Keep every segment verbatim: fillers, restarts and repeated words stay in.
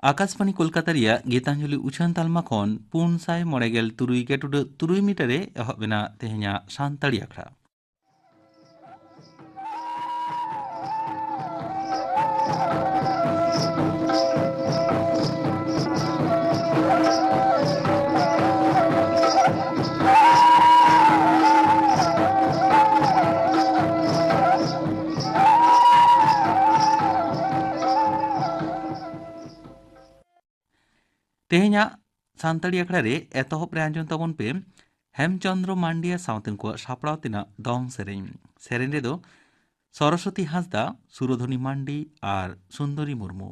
ᱟᱠᱟᱥᱵᱟᱬᱤ ᱠᱳᱞᱠᱟᱛᱟ ᱨᱮᱭᱟᱜ ᱜᱤᱛᱟᱧᱡᱚᱞᱤ ᱩᱪᱷᱟᱹᱱ ᱛᱟᱞᱢᱟ ᱠᱷᱚᱱ ᱯᱩᱱ ᱥᱟᱭ ᱢᱚᱬᱮ ᱜᱮᱞ ᱛᱩᱨᱩᱭ ᱜᱮ ᱴᱩᱰᱟᱹᱜ ᱛᱩᱨᱩᱭ ᱢᱤᱴᱟᱨ ᱨᱮ ᱮᱦᱚᱵ ᱮᱱᱟ ᱛᱮᱦᱮᱧᱟᱜ ᱥᱟᱱᱛᱟᱲᱤ ᱟᱠᱷᱲᱟ᱾ ᱛᱮᱦᱮᱧᱟᱜ ᱥᱟᱱᱛᱟᱲᱤ ᱟᱠᱷᱲᱟ ᱨᱮ ᱮᱛᱚᱦᱚᱵ ᱨᱮ ᱟᱸᱡᱚᱢ ᱛᱟᱵᱚᱱ ᱯᱮ ᱦᱮᱢᱪᱚᱸᱫᱽᱨᱚ ᱢᱟᱱᱰᱤᱭᱟ ᱥᱟᱶᱛᱮᱱ ᱠᱚᱣᱟᱜ ᱥᱟᱯᱲᱟᱣ ᱛᱮᱱᱟᱜ ᱫᱚᱝ ᱥᱮᱨᱮᱧ᱾ ᱥᱮᱨᱮᱧ ᱨᱮᱫᱚ ᱥᱚᱨᱚᱥᱚᱛᱤ ᱦᱟᱸᱥᱫᱟ, ᱥᱩᱨᱚᱫᱷᱚᱱᱤ ᱢᱟᱱᱰᱤ ᱟᱨ ᱥᱩᱱᱫᱚᱨᱤ ᱢᱩᱨᱢᱩ᱾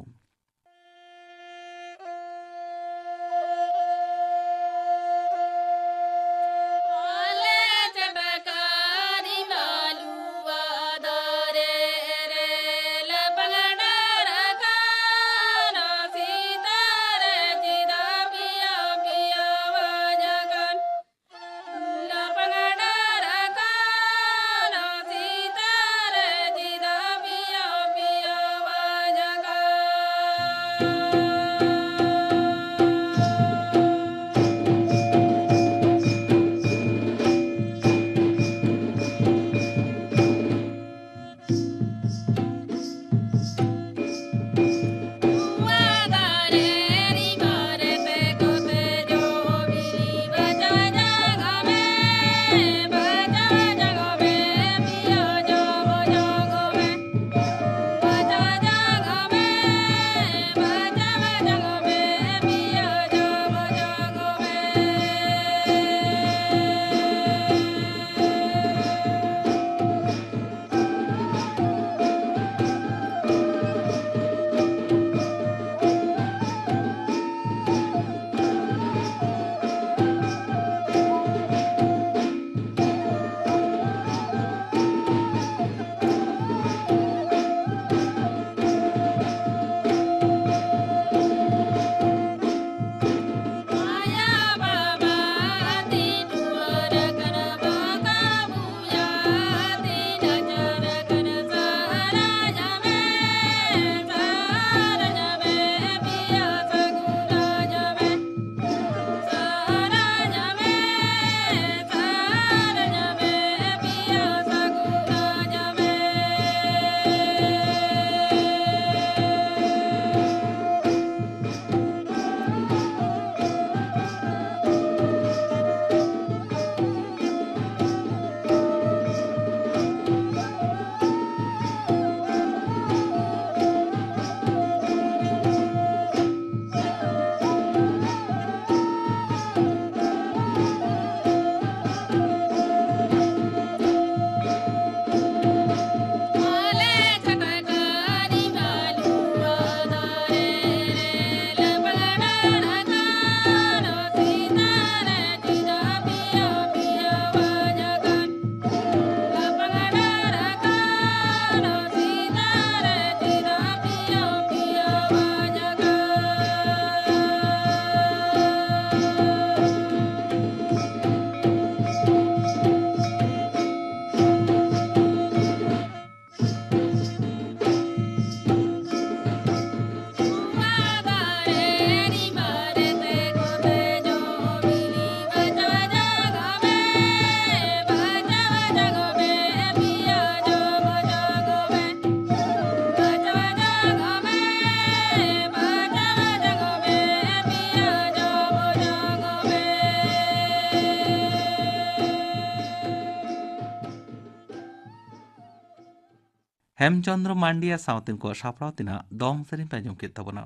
ᱦᱮᱢᱪᱚᱸᱫᱽᱨᱚ ᱢᱟᱱᱰᱤᱭᱟ ᱥᱟᱶᱛᱮ ᱩᱱᱠᱩᱣᱟᱜ ᱥᱟᱯᱲᱟᱣ ᱛᱮᱱᱟᱜ ᱫᱚᱝ ᱥᱮᱨᱮᱧ ᱯᱮ ᱟᱸᱡᱚᱢ ᱠᱮᱫ ᱛᱟᱵᱚᱱᱟ᱾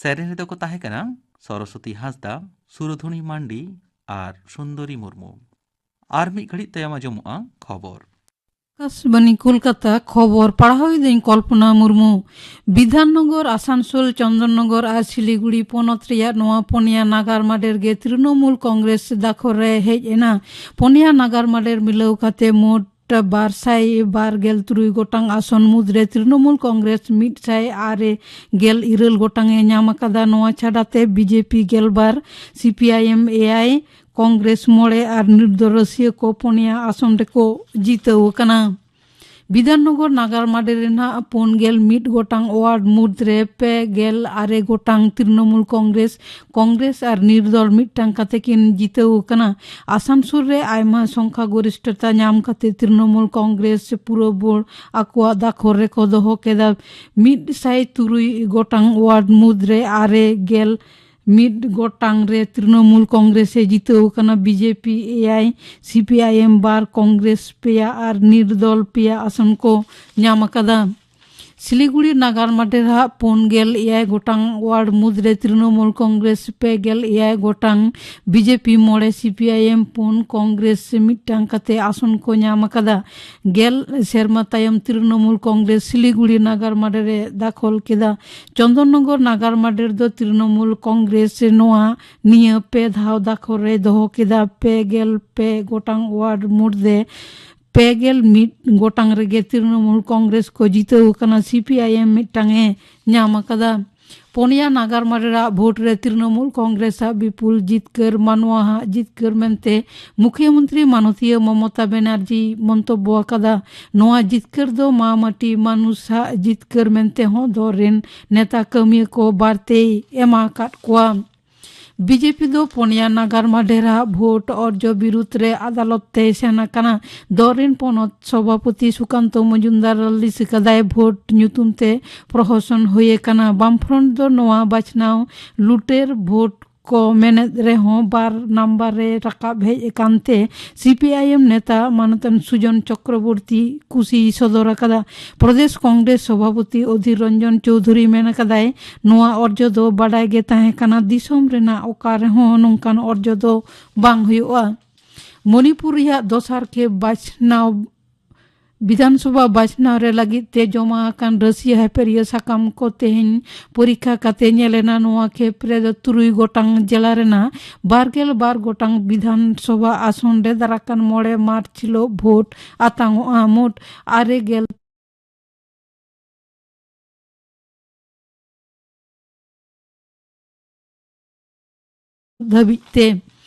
ᱥᱮᱨᱮᱧ ᱨᱮᱫᱚ ᱠᱚ ᱛᱟᱦᱮᱸ ᱠᱟᱱᱟ ᱥᱚᱨᱚᱥᱚᱛᱤ ᱦᱟᱸᱥᱫᱟ, ᱥᱩᱨᱚᱫᱷᱩᱱᱤ ᱢᱟᱱᱰᱤ ᱟᱨ ᱥᱩᱱᱫᱚᱨᱤ ᱢᱩᱨᱢᱩ᱾ ᱟᱨ ᱢᱤᱫ ᱜᱷᱟᱹᱲᱤᱡ ᱛᱟᱭᱚᱢ ᱟᱸᱡᱚᱢᱚᱜᱼᱟ ᱠᱷᱚᱵᱚᱨ᱾ ᱟᱠᱟᱥᱵᱟᱱᱤ ᱠᱳᱞᱠᱟᱛᱟ, ᱠᱷᱚᱵᱚᱨ ᱯᱟᱲᱦᱟᱣ ᱮᱫᱟᱹᱧ ᱠᱚᱞᱯᱚᱱᱟ ᱢᱩᱨᱢᱩ᱾ ᱵᱤᱫᱷᱟᱱᱱᱚᱜᱚᱨ, ᱟᱥᱟᱱᱥᱳᱞ, ᱪᱚᱱᱫᱚᱱᱱᱚᱜᱚᱨ ᱟᱨ ᱥᱤᱞᱤᱜᱩᱲᱤ ᱯᱚᱱᱚᱛ ᱨᱮᱭᱟᱜ ᱱᱚᱣᱟ ᱯᱚᱱᱭᱟ ᱱᱟᱜᱟᱨ ᱢᱟᱰᱮᱨ ᱜᱮ ᱛᱨᱤᱱᱚᱢᱩᱞ ᱠᱚᱝᱜᱨᱮᱥ ᱫᱟᱠᱷᱚᱞ ᱨᱮ ᱦᱮᱡ ᱮᱱᱟ᱾ ᱯᱚᱱᱭᱟ ᱱᱟᱜᱟᱨ ᱢᱟᱰᱮᱨ ᱢᱤᱞᱟᱹᱣ ᱠᱟᱛᱮ ᱢᱳᱴ ᱵᱟᱨ ᱥᱟᱭ ᱵᱟᱨ ᱜᱮᱞ ᱛᱩᱨᱩᱭ ᱜᱚᱴᱟᱝ ᱟᱥᱚᱱ ᱢᱩᱫᱽᱨᱮ ᱛᱨᱤᱱᱚᱢᱩᱞ ᱠᱚᱝᱜᱨᱮᱥ ᱢᱤᱫ ᱥᱟᱭ ᱟᱨᱮ ᱜᱮᱞ ᱤᱨᱟᱹᱞ ᱜᱚᱴᱟᱝ ᱮ ᱧᱟᱢ ᱟᱠᱟᱫᱟ᱾ ᱱᱚᱣᱟ ᱪᱷᱟᱰᱟ ᱛᱮ ᱵᱤᱡᱮᱯᱤ ᱜᱮᱞ ᱵᱟᱨ, ᱥᱤᱯᱤᱟᱭᱮᱢ ᱮᱭᱟᱭ, ᱠᱚᱝᱜᱨᱮᱥ ᱢᱚᱬᱮ ᱟᱨ ᱱᱤᱨᱫᱚᱞ ᱨᱟᱹᱥᱤᱭᱟᱹ ᱠᱚ ᱯᱚᱱᱭᱟ ᱟᱥᱚᱱ ᱨᱮᱠᱚ ᱡᱤᱛᱟᱹᱣ ᱟᱠᱟᱱᱟ᱾ ᱵᱤᱫᱷᱟᱱᱱᱚᱜᱚᱨ ᱱᱟᱜᱟᱨ ᱢᱟᱰᱮᱨ ᱨᱮᱱᱟᱜ ᱯᱩᱱ ᱜᱮᱞ ᱢᱤᱫ ᱜᱚᱴᱟᱝ ᱣᱟᱨᱰ ᱢᱩᱫᱽᱨᱮ ᱯᱮ ᱜᱮᱞ ᱟᱨᱮ ᱜᱚᱴᱟᱝ ᱛᱨᱤᱱᱚᱢᱩᱞ ᱠᱚᱝᱜᱨᱮᱥ, ᱠᱚᱝᱜᱨᱮᱥ ᱟᱨ ᱱᱤᱨᱫᱚᱞ ᱢᱤᱫᱴᱟᱝ ᱠᱟᱛᱮ ᱠᱤᱱ ᱡᱤᱛᱟᱹᱣ ᱟᱠᱟᱱᱟ᱾ ᱟᱥᱟᱱᱥᱳᱞ ᱨᱮ ᱟᱭᱢᱟ ᱥᱚᱝᱠᱷᱟ ᱜᱚᱨᱤᱥᱴᱷᱚᱛᱟ ᱧᱟᱢ ᱠᱟᱛᱮ ᱛᱨᱤᱱᱚᱢᱩᱞ ᱠᱚᱝᱜᱨᱮᱥ ᱯᱩᱨᱟᱹ ᱵᱳᱲ ᱟᱠᱚᱣᱟᱜ ᱫᱟᱠᱷᱚᱞ ᱨᱮᱠᱚ ᱫᱚᱦᱚ ᱠᱮᱫᱟ᱾ ᱢᱤᱫ ᱥᱟᱭ ᱛᱩᱨᱩᱭ ᱜᱚᱴᱟᱝ ᱣᱟᱨᱰ ᱢᱩᱫᱽᱨᱮ ᱟᱨᱮ ᱜᱮᱞ ᱢᱤᱫ ᱜᱚᱴᱟᱝ ᱨᱮ ᱛᱨᱤᱱᱚᱢᱩᱞ ᱠᱚᱝᱜᱨᱮᱥ ᱮ ᱡᱤᱛᱟᱹᱣ ᱟᱠᱟᱱᱟ᱾ ᱵᱤᱡᱮᱯᱤ ᱮᱭᱟᱭ, ᱥᱤᱯᱤᱟᱭᱮᱢ ᱵᱟᱨ, ᱠᱚᱝᱜᱨᱮᱥ ᱯᱮᱭᱟ ᱟᱨ ᱱᱤᱨᱫᱚᱞ ᱯᱮᱭᱟ ᱟᱥᱚᱱ ᱠᱚ ᱧᱟᱢ ᱟᱠᱟᱫᱟ᱾ ᱥᱤᱞᱤᱜᱩᱲᱤ ᱱᱟᱜᱟᱨ ᱢᱟᱰᱮᱨ ᱦᱟᱜ ᱯᱩᱱ ᱜᱮᱞ ᱮᱭᱟᱭ ᱜᱚᱴᱟᱝ ᱣᱟᱨᱰ ᱢᱩᱫᱽᱨᱮ ᱛᱨᱤᱱᱚᱢᱩᱞ ᱠᱚᱝᱜᱨᱮᱥ ᱯᱮ ᱜᱮᱞ ᱮᱭᱟᱭ ᱜᱚᱴᱟᱝ, ᱵᱤᱡᱮᱯᱤ ᱢᱚᱬᱮ, ᱥᱤᱯᱤᱟᱭᱮᱢ ᱯᱩᱱ, ᱠᱚᱝᱜᱨᱮᱥ ᱢᱤᱫᱴᱟᱝ ᱠᱟᱛᱮ ᱟᱥᱚᱱ ᱠᱚ ᱧᱟᱢ ᱟᱠᱟᱫᱟ᱾ ᱜᱮᱞ ᱥᱮᱨᱢᱟ ᱛᱟᱭᱚᱢ ᱛᱨᱤᱱᱚᱢᱩᱞ ᱠᱚᱝᱜᱨᱮᱥ ᱥᱤᱞᱤᱜᱩᱲᱤ ᱱᱟᱜᱟᱨ ᱢᱟᱰᱮᱨ ᱮ ᱫᱟᱠᱷᱚᱞ ᱠᱮᱫᱟ᱾ ᱪᱚᱱᱫᱚᱱᱱᱚᱜᱚᱨ ᱱᱟᱜᱟᱨ ᱢᱟᱰᱮᱨ ᱫᱚ ᱛᱨᱤᱱᱚᱢᱩᱞ ᱠᱚᱝᱜᱨᱮᱥ ᱱᱚᱣᱟ ᱱᱤᱭᱟᱹ ᱯᱮ ᱫᱷᱟᱣ ᱫᱟᱠᱷᱚᱞ ᱨᱮ ᱫᱚᱦᱚ ᱠᱮᱫᱟ᱾ ᱯᱮ ᱜᱮᱞ ᱯᱮ ᱜᱚᱴᱟᱝ ᱣᱟᱨᱰ ᱢᱩᱫᱽᱨᱮ ᱯᱮ ᱜᱮᱞ ᱢᱤᱫ ᱜᱚᱴᱟᱝ ᱨᱮᱜᱮ ᱛᱨᱤᱱᱚᱢᱩᱞ ᱠᱚᱝᱜᱨᱮᱥ ᱠᱚ ᱡᱤᱛᱟᱹᱣ ᱟᱠᱟᱱᱟ᱾ ᱥᱤᱯᱤᱟᱭᱮᱢ ᱢᱤᱫᱴᱟᱝ ᱮ ᱧᱟᱢ ᱟᱠᱟᱫᱟ᱾ ᱯᱚᱱᱭᱟ ᱱᱟᱜᱟᱨ ᱢᱟᱰᱮᱨᱟᱜ ᱵᱷᱳᱴ ᱨᱮ ᱛᱨᱤᱱᱚᱢᱩᱞ ᱠᱚᱝᱜᱨᱮᱥᱟᱜ ᱵᱤᱯᱩᱞ ᱡᱤᱛᱠᱟᱹᱨ ᱢᱟᱱᱣᱟᱦᱟᱜ ᱡᱤᱛᱠᱟᱹᱨ ᱢᱮᱱᱛᱮ ᱢᱩᱠᱷᱭᱟᱹᱢᱚᱱᱛᱨᱤ ᱢᱟᱱᱚᱛᱤᱭᱟᱹ ᱢᱚᱢᱚᱛᱟ ᱵᱮᱱᱟᱨᱡᱤ ᱢᱚᱱᱛᱚᱵᱵᱚ ᱟᱠᱟᱫᱟ᱾ ᱱᱚᱣᱟ ᱡᱤᱛᱠᱟᱹᱨ ᱫᱚ ᱢᱟ ᱢᱟᱹᱴᱤ ᱢᱟᱱᱩᱥᱟᱜ ᱡᱤᱛᱠᱟᱹᱨ ᱢᱮᱱᱛᱮ ᱦᱚᱸ ᱫᱚᱞ ᱨᱮᱱ ᱱᱮᱛᱟ ᱠᱟᱹᱢᱤᱭᱟᱹ ᱠᱚ ᱵᱟᱨᱛᱮᱭ ᱮᱢᱟ ᱟᱠᱟᱫ ᱠᱚᱣᱟ᱾ ᱵᱤᱡᱮᱯᱤ ᱫᱚ ᱯᱚᱱᱭᱟ ᱱᱟᱜᱟᱨ ᱢᱟᱰᱮᱨᱟᱜ ᱵᱷᱳᱴ ᱚᱨᱡᱚ ᱵᱤᱨᱩᱫᱽ ᱨᱮ ᱟᱫᱟᱞᱚᱛ ᱛᱮᱭ ᱥᱮᱱ ᱟᱠᱟᱱᱟ᱾ ᱫᱚᱞ ᱨᱮᱱ ᱯᱚᱱᱚᱛ ᱥᱚᱵᱷᱟᱯᱚᱛᱤ ᱥᱩᱠᱟᱱᱛᱚ ᱢᱚᱡᱩᱢᱫᱟᱨ ᱞᱟᱹᱞᱤᱥ ᱟᱠᱟᱫᱟᱭ, ᱵᱷᱳᱴ ᱧᱩᱛᱩᱢ ᱛᱮ ᱯᱨᱚᱦᱚᱥᱚᱱ ᱦᱩᱭ ᱟᱠᱟᱱᱟ᱾ ᱵᱟᱢᱯᱷᱨᱚᱱᱴ ᱫᱚ ᱱᱚᱣᱟ ᱵᱟᱪᱷᱱᱟᱣ ᱞᱩᱴᱮᱨ ᱵᱷᱳᱴ ᱠᱚ ᱢᱮᱱᱮᱫ ᱨᱮᱦᱚᱸ, ᱵᱟᱨ ᱱᱟᱢᱵᱟᱨ ᱨᱮ ᱨᱟᱠᱟᱵ ᱦᱮᱡ ᱟᱠᱟᱱ ᱛᱮ ᱥᱤ ᱯᱤ ᱟᱭ ᱮᱢ ᱱᱮᱛᱟ ᱢᱟᱱᱚᱛᱟᱱ ᱥᱩᱡᱚᱱ ᱪᱚᱠᱨᱚᱵᱚᱨᱛᱤ ᱠᱩᱥᱤᱭ ᱥᱚᱫᱚᱨ ᱟᱠᱟᱫᱟ᱾ ᱯᱨᱚᱫᱮᱥ ᱠᱚᱝᱜᱨᱮᱥ ᱥᱚᱵᱷᱟᱯᱚᱛᱤ ᱚᱫᱷᱤᱨ ᱨᱚᱧᱡᱚᱱ ᱪᱳᱣᱫᱷᱩᱨᱤ ᱢᱮᱱ ᱟᱠᱟᱫᱟᱭ, ᱱᱚᱣᱟ ᱚᱨᱡᱚ ᱫᱚ ᱵᱟᱰᱟᱭ ᱜᱮ ᱛᱟᱦᱮᱸ ᱠᱟᱱᱟ, ᱫᱤᱥᱚᱢ ᱨᱮᱱᱟᱜ ᱚᱠᱟ ᱨᱮᱦᱚᱸ ᱱᱚᱝᱠᱟᱱ ᱚᱨᱡᱚ ᱫᱚ ᱵᱟᱝ ᱦᱩᱭᱩᱜᱼᱟ᱾ ᱢᱚᱱᱤᱯᱩᱨ ᱨᱮᱭᱟᱜ ᱫᱚᱥᱟᱨ ᱠᱷᱮᱯ ᱵᱟᱪᱷᱱᱟᱣ, ᱵᱤᱫᱷᱟᱱᱥᱚᱵᱷᱟ ᱵᱟᱪᱷᱱᱟᱣ ᱨᱮ ᱞᱟᱹᱜᱤᱫ ᱛᱮ ᱡᱚᱢᱟ ᱟᱠᱟᱱ ᱨᱟᱹᱥᱤᱭᱟᱹ ᱦᱟᱹᱯᱮᱨᱤᱭᱟᱹ ᱥᱟᱠᱟᱢ ᱠᱚ ᱛᱮᱦᱮᱧ ᱯᱚᱨᱤᱠᱠᱷᱟ ᱠᱟᱛᱮ ᱧᱮᱞ ᱮᱱᱟ᱾ ᱱᱚᱣᱟ ᱠᱷᱮᱯ ᱨᱮᱫᱚ ᱛᱩᱨᱩᱭ ᱜᱚᱴᱟᱝ ᱡᱮᱞᱟ ᱨᱮᱱᱟᱜ ᱵᱟᱨᱜᱮᱞ ᱵᱟᱨ ᱜᱚᱴᱟᱝ ᱵᱤᱫᱷᱟᱱᱥᱚᱵᱷᱟ ᱟᱥᱚᱱ ᱨᱮ ᱫᱟᱨᱟᱠᱟᱱ ᱢᱚᱬᱮ ᱢᱟᱨᱪ ᱦᱤᱞᱳᱜ ᱵᱷᱳᱴ ᱟᱛᱟᱝᱚᱜᱼᱟ᱾ ᱢᱳᱴ ᱟᱨᱮ ᱜᱮᱞ ᱫᱷᱟᱹᱵᱤᱡ ᱛᱮ᱾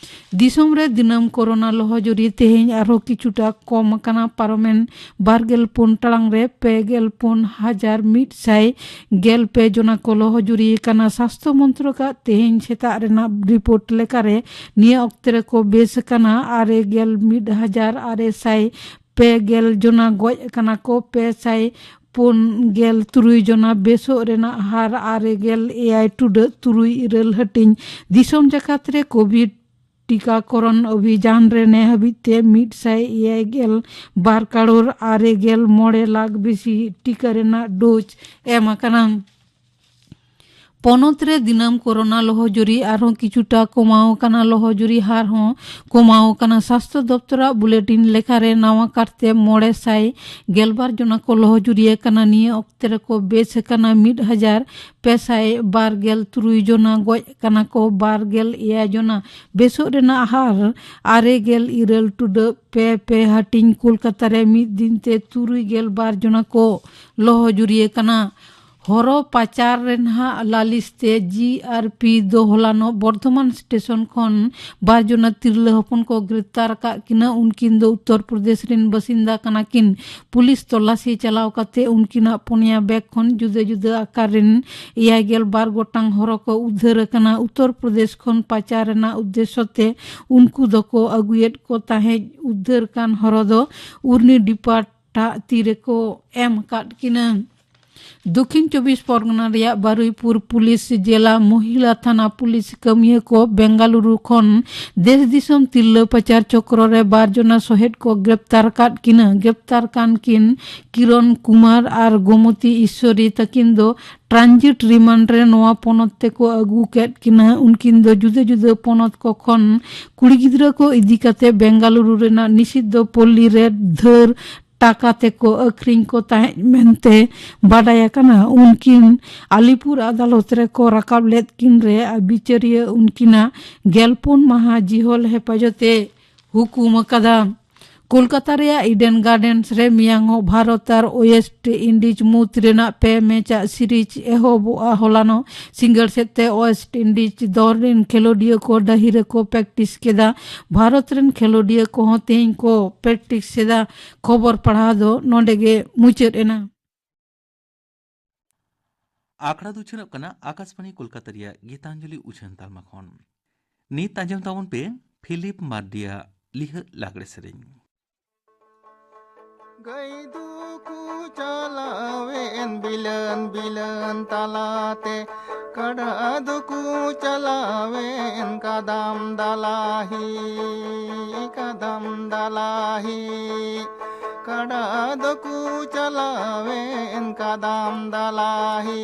ᱫᱤᱥᱚᱢ ᱨᱮ ᱫᱤᱱᱟᱹᱢ ᱠᱳᱨᱳᱱᱟ ᱞᱚᱦᱚᱡᱩᱨᱤ ᱛᱮᱦᱮᱧ ᱟᱨᱦᱚᱸ ᱠᱤᱪᱷᱩᱴᱟ ᱠᱚᱢ ᱟᱠᱟᱱᱟ᱾ ᱯᱟᱨᱚᱢᱮᱱ ᱵᱟᱨᱜᱮᱞ ᱯᱩᱱ ᱴᱟᱲᱟᱝ ᱨᱮ ᱯᱮ ᱜᱮᱞ ᱯᱩᱱ ᱦᱟᱡᱟᱨ ᱢᱤᱫ ᱥᱟᱭ ᱜᱮᱞ ᱯᱮ ᱡᱚᱱᱟ ᱠᱚ ᱞᱚᱦᱚᱡᱩᱨᱤ ᱟᱠᱟᱱᱟ᱾ ᱥᱟᱥᱛᱷᱚ ᱢᱚᱱᱛᱨᱚᱠᱟᱜ ᱛᱮᱦᱮᱧ ᱥᱮᱛᱟᱜ ᱨᱮᱱᱟᱜ ᱨᱤᱯᱳᱨᱴ ᱞᱮᱠᱟᱨᱮ ᱱᱤᱭᱟᱹ ᱚᱠᱛᱮ ᱨᱮᱠᱚ ᱵᱮᱥ ᱟᱠᱟᱱᱟ ᱟᱨᱮ ᱜᱮᱞ ᱢᱤᱫ ᱦᱟᱡᱟᱨ ᱟᱨᱮ ᱥᱟᱭ ᱯᱮ ᱜᱮᱞ ᱡᱚᱱᱟ, ᱜᱚᱡ ᱟᱠᱟᱱᱟ ᱠᱚ ᱯᱮ ᱥᱟᱭ ᱯᱩᱱ ᱜᱮᱞ ᱛᱩᱨᱩᱭ ᱡᱚᱱᱟ, ᱵᱮᱥᱚᱜ ᱨᱮᱱᱟᱜ ᱦᱟᱨ ᱟᱨᱮ ᱜᱮᱞ ᱮᱭᱟᱭ ᱴᱩᱰᱟᱹᱜ ᱛᱩᱨᱩᱭ ᱤᱨᱟᱹᱞ ᱦᱟᱹᱴᱤᱧ᱾ ᱫᱤᱥᱚᱢ ᱡᱟᱠᱟᱛ ᱨᱮ ᱠᱳᱵᱷᱤᱰ ᱴᱤᱠᱟᱠᱚᱨᱚᱱ ᱚᱵᱷᱤᱡᱟᱱ ᱨᱮ ᱱᱮ ᱦᱟᱹᱵᱤᱡ ᱛᱮ ᱢᱤᱫ ᱥᱟᱭ ᱮᱭᱟᱭ ᱜᱮᱞ ᱵᱟᱨ ᱠᱟᱨᱳᱲ ᱟᱨᱮ ᱜᱮᱞ ᱢᱚᱬᱮ ᱞᱟᱠᱷ ᱵᱮᱥᱤ ᱴᱤᱠᱟ ᱨᱮᱱᱟᱜ ᱰᱳᱡᱽ ᱮᱢ ᱟᱠᱟᱱᱟ᱾ ᱯᱚᱱᱚᱛ ᱨᱮ ᱫᱤᱱᱟᱹᱢ ᱠᱳᱨᱳᱱᱟ ᱞᱚᱦᱚᱡᱩᱨᱤ ᱟᱨᱦᱚᱸ ᱠᱤᱪᱷᱩᱴᱟ ᱠᱚᱢᱟᱣ ᱟᱠᱟᱱᱟ᱾ ᱞᱚᱦᱚᱡᱩᱨᱤ ᱦᱟᱨ ᱦᱚᱸ ᱠᱚᱢᱟᱣ ᱟᱠᱟᱱᱟ᱾ ᱥᱟᱥᱛᱷᱚ ᱫᱚᱯᱛᱚᱨᱟᱜ ᱵᱩᱞᱮᱴᱤᱱ ᱞᱮᱠᱟᱨᱮ ᱱᱟᱣᱟ ᱠᱟᱨᱛᱮ ᱢᱚᱬᱮ ᱥᱟᱭ ᱜᱮᱞᱵᱟᱨ ᱡᱚᱱᱟ ᱠᱚ ᱞᱚᱦᱚᱡᱩᱨᱤ ᱟᱠᱟᱱᱟ᱾ ᱱᱤᱭᱟᱹ ᱚᱠᱛᱮ ᱨᱮᱠᱚ ᱵᱮᱥ ᱟᱠᱟᱱᱟ ᱢᱤᱫ ᱦᱟᱡᱟᱨ ᱯᱮ ᱥᱟᱭ ᱵᱟᱨ ᱜᱮᱞ ᱛᱩᱨᱩᱭ ᱡᱚᱱᱟ, ᱜᱚᱡ ᱟᱠᱟᱱᱟ ᱠᱚ ᱵᱟᱨ ᱜᱮᱞ ᱮᱭᱟᱭ ᱡᱚᱱᱟ᱾ ᱵᱮᱥᱚᱜ ᱨᱮᱱᱟᱜ ᱦᱟᱨ ᱟᱨᱮ ᱜᱮᱞ ᱤᱨᱟᱹᱞ ᱴᱩᱰᱟᱹᱜ ᱯᱮ ᱯᱮ ᱦᱟᱹᱴᱤᱧ᱾ ᱠᱳᱞᱠᱟᱛᱟ ᱨᱮ ᱢᱤᱫ ᱫᱤᱱ ᱛᱮ ᱛᱩᱨᱩᱭ ᱜᱮᱞ ᱵᱟᱨ ᱡᱚᱱᱟ ᱠᱚ ᱞᱚᱦᱚᱡᱩᱨᱤ ᱟᱠᱟᱱᱟ᱾ ᱦᱚᱨᱚ ᱯᱟᱪᱟᱨ ᱨᱮ ᱱᱟᱦᱟᱜ ᱞᱟᱹᱞᱤᱥ ᱛᱮ ᱡᱤ ᱟᱨ ᱯᱤ ᱫᱚ ᱦᱚᱞᱟᱱᱚᱜ ᱵᱚᱨᱫᱷᱚᱢᱟᱱ ᱥᱴᱮᱥᱚᱱ ᱠᱷᱚᱱ ᱵᱟᱨ ᱡᱚᱱᱟ ᱛᱤᱨᱞᱟᱹ ᱦᱚᱯᱚᱱ ᱠᱚ ᱜᱨᱮᱯᱛᱟᱨ ᱟᱠᱟᱫ ᱠᱤᱱᱟ᱾ ᱩᱱᱠᱤᱱ ᱫᱚ ᱩᱛᱛᱚᱨ ᱯᱨᱚᱫᱮᱥ ᱨᱮᱱ ᱵᱟᱥᱤᱱᱫᱟ ᱠᱟᱱᱟ ᱠᱤᱱ᱾ ᱯᱩᱞᱤᱥ ᱛᱚᱞᱟᱥᱤ ᱪᱟᱞᱟᱣ ᱠᱟᱛᱮ ᱩᱱᱠᱤᱱᱟᱜ ᱯᱩᱱᱭᱟ ᱵᱮᱜᱽ ᱠᱷᱚᱱ ᱡᱩᱫᱟᱹ ᱡᱩᱫᱟᱹ ᱟᱠᱟᱨ ᱨᱮᱱ ᱮᱭᱟᱭ ᱜᱮᱞ ᱵᱟᱨ ᱜᱚᱴᱟᱝ ᱦᱚᱨᱚ ᱠᱚ ᱩᱫᱽᱫᱷᱟᱹᱨ ᱟᱠᱟᱱᱟ᱾ ᱩᱛᱛᱚᱨ ᱯᱨᱚᱫᱮᱥ ᱠᱷᱚᱱ ᱯᱟᱪᱟᱨ ᱨᱮᱱᱟᱜ ᱩᱫᱽᱫᱮᱥᱥᱚ ᱛᱮ ᱩᱱᱠᱩ ᱫᱚᱠᱚ ᱟᱹᱜᱩᱭᱮᱫ ᱠᱚ ᱛᱟᱦᱮᱸᱫ᱾ ᱩᱫᱽᱫᱷᱟᱹᱨ ᱠᱟᱱ ᱦᱚᱨᱚ ᱫᱚ ᱩᱨᱱᱤ ᱰᱤᱯᱟᱨᱴ ᱴᱟᱜ ᱛᱤ ᱨᱮᱠᱚ ᱮᱢ ᱟᱠᱟᱫ ᱠᱤᱱᱟ᱾ ᱫᱚᱠᱷᱤᱱ ᱪᱚᱵᱵᱤᱥ ᱯᱚᱨᱜᱚᱱᱟ ᱨᱮᱭᱟᱜ ᱵᱟᱨᱩᱭᱯᱩᱨ ᱯᱩᱞᱤᱥ ᱡᱮᱞᱟ ᱢᱚᱦᱤᱞᱟ ᱛᱷᱟᱱᱟ ᱯᱩᱞᱤᱥ ᱠᱟᱹᱢᱤᱭᱟᱹ ᱠᱚ ᱵᱮᱝᱜᱟᱞᱩᱨᱩ ᱠᱷᱚᱱ ᱫᱮᱥ ᱫᱤᱥᱚᱢ ᱛᱤᱨᱞᱟᱹ ᱯᱟᱪᱟᱨ ᱪᱚᱠᱨᱚ ᱨᱮ ᱵᱟᱨ ᱡᱚᱱᱟ ᱥᱚᱦᱮᱫ ᱠᱚ ᱜᱨᱮᱯᱛᱟᱨ ᱠᱟᱫ ᱠᱤᱱᱟ᱾ ᱜᱨᱮᱯᱛᱟᱨ ᱠᱟᱱ ᱠᱤᱱ ᱠᱤᱨᱚᱱ ᱠᱩᱢᱟᱨ ᱟᱨ ᱜᱳᱢᱚᱛᱤ ᱤᱥᱥᱚᱨᱤ ᱛᱟᱹᱠᱤᱱ ᱫᱚ ᱴᱨᱟᱱᱡᱤᱴ ᱨᱤᱢᱟᱱᱰ ᱨᱮ ᱱᱚᱣᱟ ᱯᱚᱱᱚᱛ ᱛᱮᱠᱚ ᱟᱹᱜᱩ ᱠᱮᱫ ᱠᱤᱱᱟ᱾ ᱩᱱᱠᱤᱱ ᱫᱚ ᱡᱩᱫᱟᱹ ᱡᱩᱫᱟᱹ ᱯᱚᱱᱚᱛ ᱠᱚ ᱠᱷᱚᱱ ᱠᱩᱲᱤ ᱜᱤᱫᱽᱨᱟᱹ ᱠᱚ ᱤᱫᱤ ᱠᱟᱛᱮ ᱵᱮᱝᱜᱟᱞᱩᱨᱩ ᱨᱮᱱᱟᱜ ᱱᱤᱥᱤᱫᱷᱚ ᱯᱚᱞᱞᱤ ᱨᱮ ᱫᱷᱟᱹᱨ ᱴᱟᱠᱟ ᱛᱮᱠᱚ ᱟᱹᱠᱷᱨᱤᱧ ᱠᱚ ᱛᱟᱦᱮᱸᱫ ᱢᱮᱱᱛᱮ ᱵᱟᱰᱟᱭ ᱟᱠᱟᱱᱟ᱾ ᱩᱱᱠᱤᱱ ᱟᱞᱤᱯᱩᱨ ᱟᱫᱟᱞᱚᱛ ᱨᱮᱠᱚ ᱨᱟᱠᱟᱵ ᱞᱮᱫ ᱠᱤᱱ ᱨᱮ ᱵᱤᱪᱟᱹᱨᱤᱭᱟᱹ ᱩᱱᱠᱤᱱᱟᱜ ᱜᱮᱞᱯᱩᱱ ᱢᱟᱦᱟ ᱡᱤᱦᱚᱞ ᱦᱮᱯᱟᱡᱚᱛ ᱮ ᱦᱩᱠᱩᱢ ᱟᱠᱟᱫᱟ᱾ ᱠᱳᱞᱠᱟᱛᱟ ᱨᱮᱭᱟᱜ ᱤᱰᱮᱱ ᱜᱟᱨᱰᱮᱱᱥ ᱨᱮ ᱢᱮᱭᱟᱝᱚᱜ ᱵᱷᱟᱨᱚᱛ ᱟᱨ ᱳᱭᱮᱥᱴ ᱤᱱᱰᱤᱡᱽ ᱢᱩᱫᱽ ᱨᱮᱱᱟᱜ ᱯᱮ ᱢᱮᱪ ᱟᱜ ᱥᱤᱨᱤᱡᱽ ᱮᱦᱚᱵᱚᱜᱼᱟ᱾ ᱦᱚᱞᱟᱱᱚᱜ ᱥᱤᱸᱜᱟᱹᱲ ᱥᱮᱫ ᱛᱮ ᱳᱭᱮᱥᱴ ᱤᱱᱰᱤᱡᱽ ᱫᱚᱞ ᱨᱮᱱ ᱠᱷᱮᱞᱳᱰᱤᱭᱟᱹ ᱠᱚ ᱰᱟᱹᱦᱤ ᱨᱮᱠᱚ ᱯᱨᱮᱠᱴᱤᱥ ᱠᱮᱫᱟ᱾ ᱵᱷᱟᱨᱚᱛ ᱨᱮᱱ ᱠᱷᱮᱞᱳᱰᱤᱭᱟᱹ ᱠᱚᱦᱚᱸ ᱛᱮᱦᱮᱧ ᱠᱚ ᱯᱨᱮᱠᱴᱤᱥ ᱮᱫᱟ᱾ ᱠᱷᱚᱵᱚᱨ ᱯᱟᱲᱦᱟᱣ ᱫᱚ ᱱᱚᱰᱮ ᱜᱮ ᱢᱩᱪᱟᱹᱫ ᱮᱱᱟ᱾ ᱟᱠᱷᱲᱟ ᱫᱚ ᱩᱪᱷᱟᱹᱱᱚᱜ ᱠᱟᱱᱟ ᱟᱠᱟᱥᱵᱟᱬᱤ ᱠᱳᱞᱠᱟᱛᱟ ᱨᱮᱭᱟᱜ ᱜᱤᱛᱟᱧᱡᱚᱞᱤ ᱩᱪᱷᱟᱹᱱ ᱛᱟᱞᱢᱟ ᱠᱷᱚᱱ᱾ ᱱᱤᱛ ᱟᱸᱡᱚᱢ ᱛᱟᱵᱚᱱ ᱯᱮ ᱯᱷᱤᱞᱤᱯ ᱢᱟᱨᱰᱤᱭᱟᱜ ᱞᱤᱦᱟᱹᱜ ᱞᱟᱜᱽᱲᱮ ᱥᱮᱨᱮᱧ᱾ ᱜᱟᱹᱭ ᱫᱚᱠᱚ ᱪᱟᱞᱟᱣᱮᱱ ᱵᱤᱞᱟᱹᱱ ᱵᱤᱞᱟᱹᱱ ᱛᱟᱞᱟᱛᱮ, ᱠᱟᱰᱟ ᱫᱚᱠᱚ ᱪᱟᱞᱟᱣᱮᱱ ᱠᱟᱫᱟᱢ ᱫᱟᱞᱟᱦᱤ, ᱠᱟᱫᱟᱢ ᱫᱟᱞᱟᱦᱤ᱾ ᱠᱟᱰᱟ ᱫᱚᱠᱚ ᱪᱟᱞᱟᱣᱮᱱ ᱠᱟᱫᱟᱢ ᱫᱟᱞᱟᱦᱤ᱾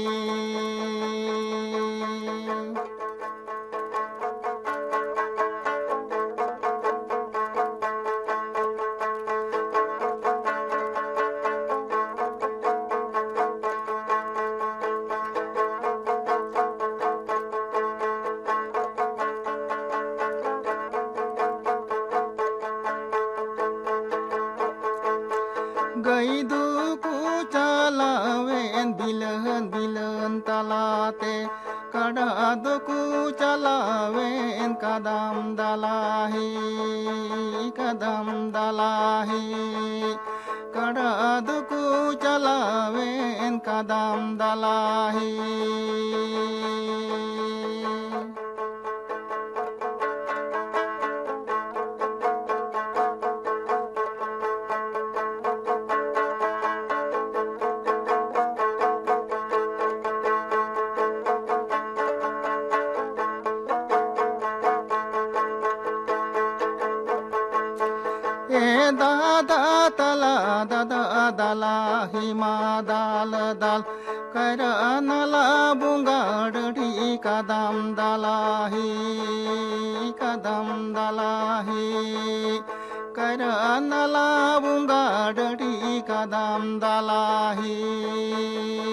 ᱜᱟᱹᱭ ᱫᱚᱠᱚ ᱪᱟᱞᱟᱣᱮᱱ ᱵᱤᱞᱟᱹᱱ ᱵᱤᱞᱟᱹᱱ ᱛᱟᱞᱟᱛᱮ, ᱠᱟᱰᱟ ᱫᱚᱠᱚ ᱪᱟᱞᱟᱣᱮᱱ ᱠᱟᱫᱟᱢ ᱫᱟᱞᱟᱦᱤ, ᱠᱟᱫᱟᱢ ᱫᱟᱞᱟᱦᱤ᱾ ᱠᱟᱰᱟ ᱫᱚᱠᱚ ᱪᱟᱞᱟᱣᱮᱱ ᱠᱟᱫᱟᱢ ᱫᱟᱞᱟᱦᱤ᱾ ᱫᱟᱫᱟ ᱫᱟᱞᱟ ᱦᱤᱢᱟ ᱫᱟᱞ ᱫᱟᱞ, ᱠᱟᱭᱨᱟ ᱱᱟᱞᱟ ᱵᱚᱸᱜᱟ ᱰᱟᱹᱰᱤ ᱠᱟᱫᱟᱢ ᱫᱟᱞᱟ ᱦᱤ, ᱠᱟᱫᱟᱢ ᱫᱟᱞᱟ ᱦᱤ, ᱠᱟᱭᱨᱟ ᱱᱟᱞᱟ ᱵᱚᱸᱜᱟ ᱰᱟᱹᱰᱤ ᱠᱟᱫᱟᱢ ᱫᱟᱞᱟ ᱦᱤ᱾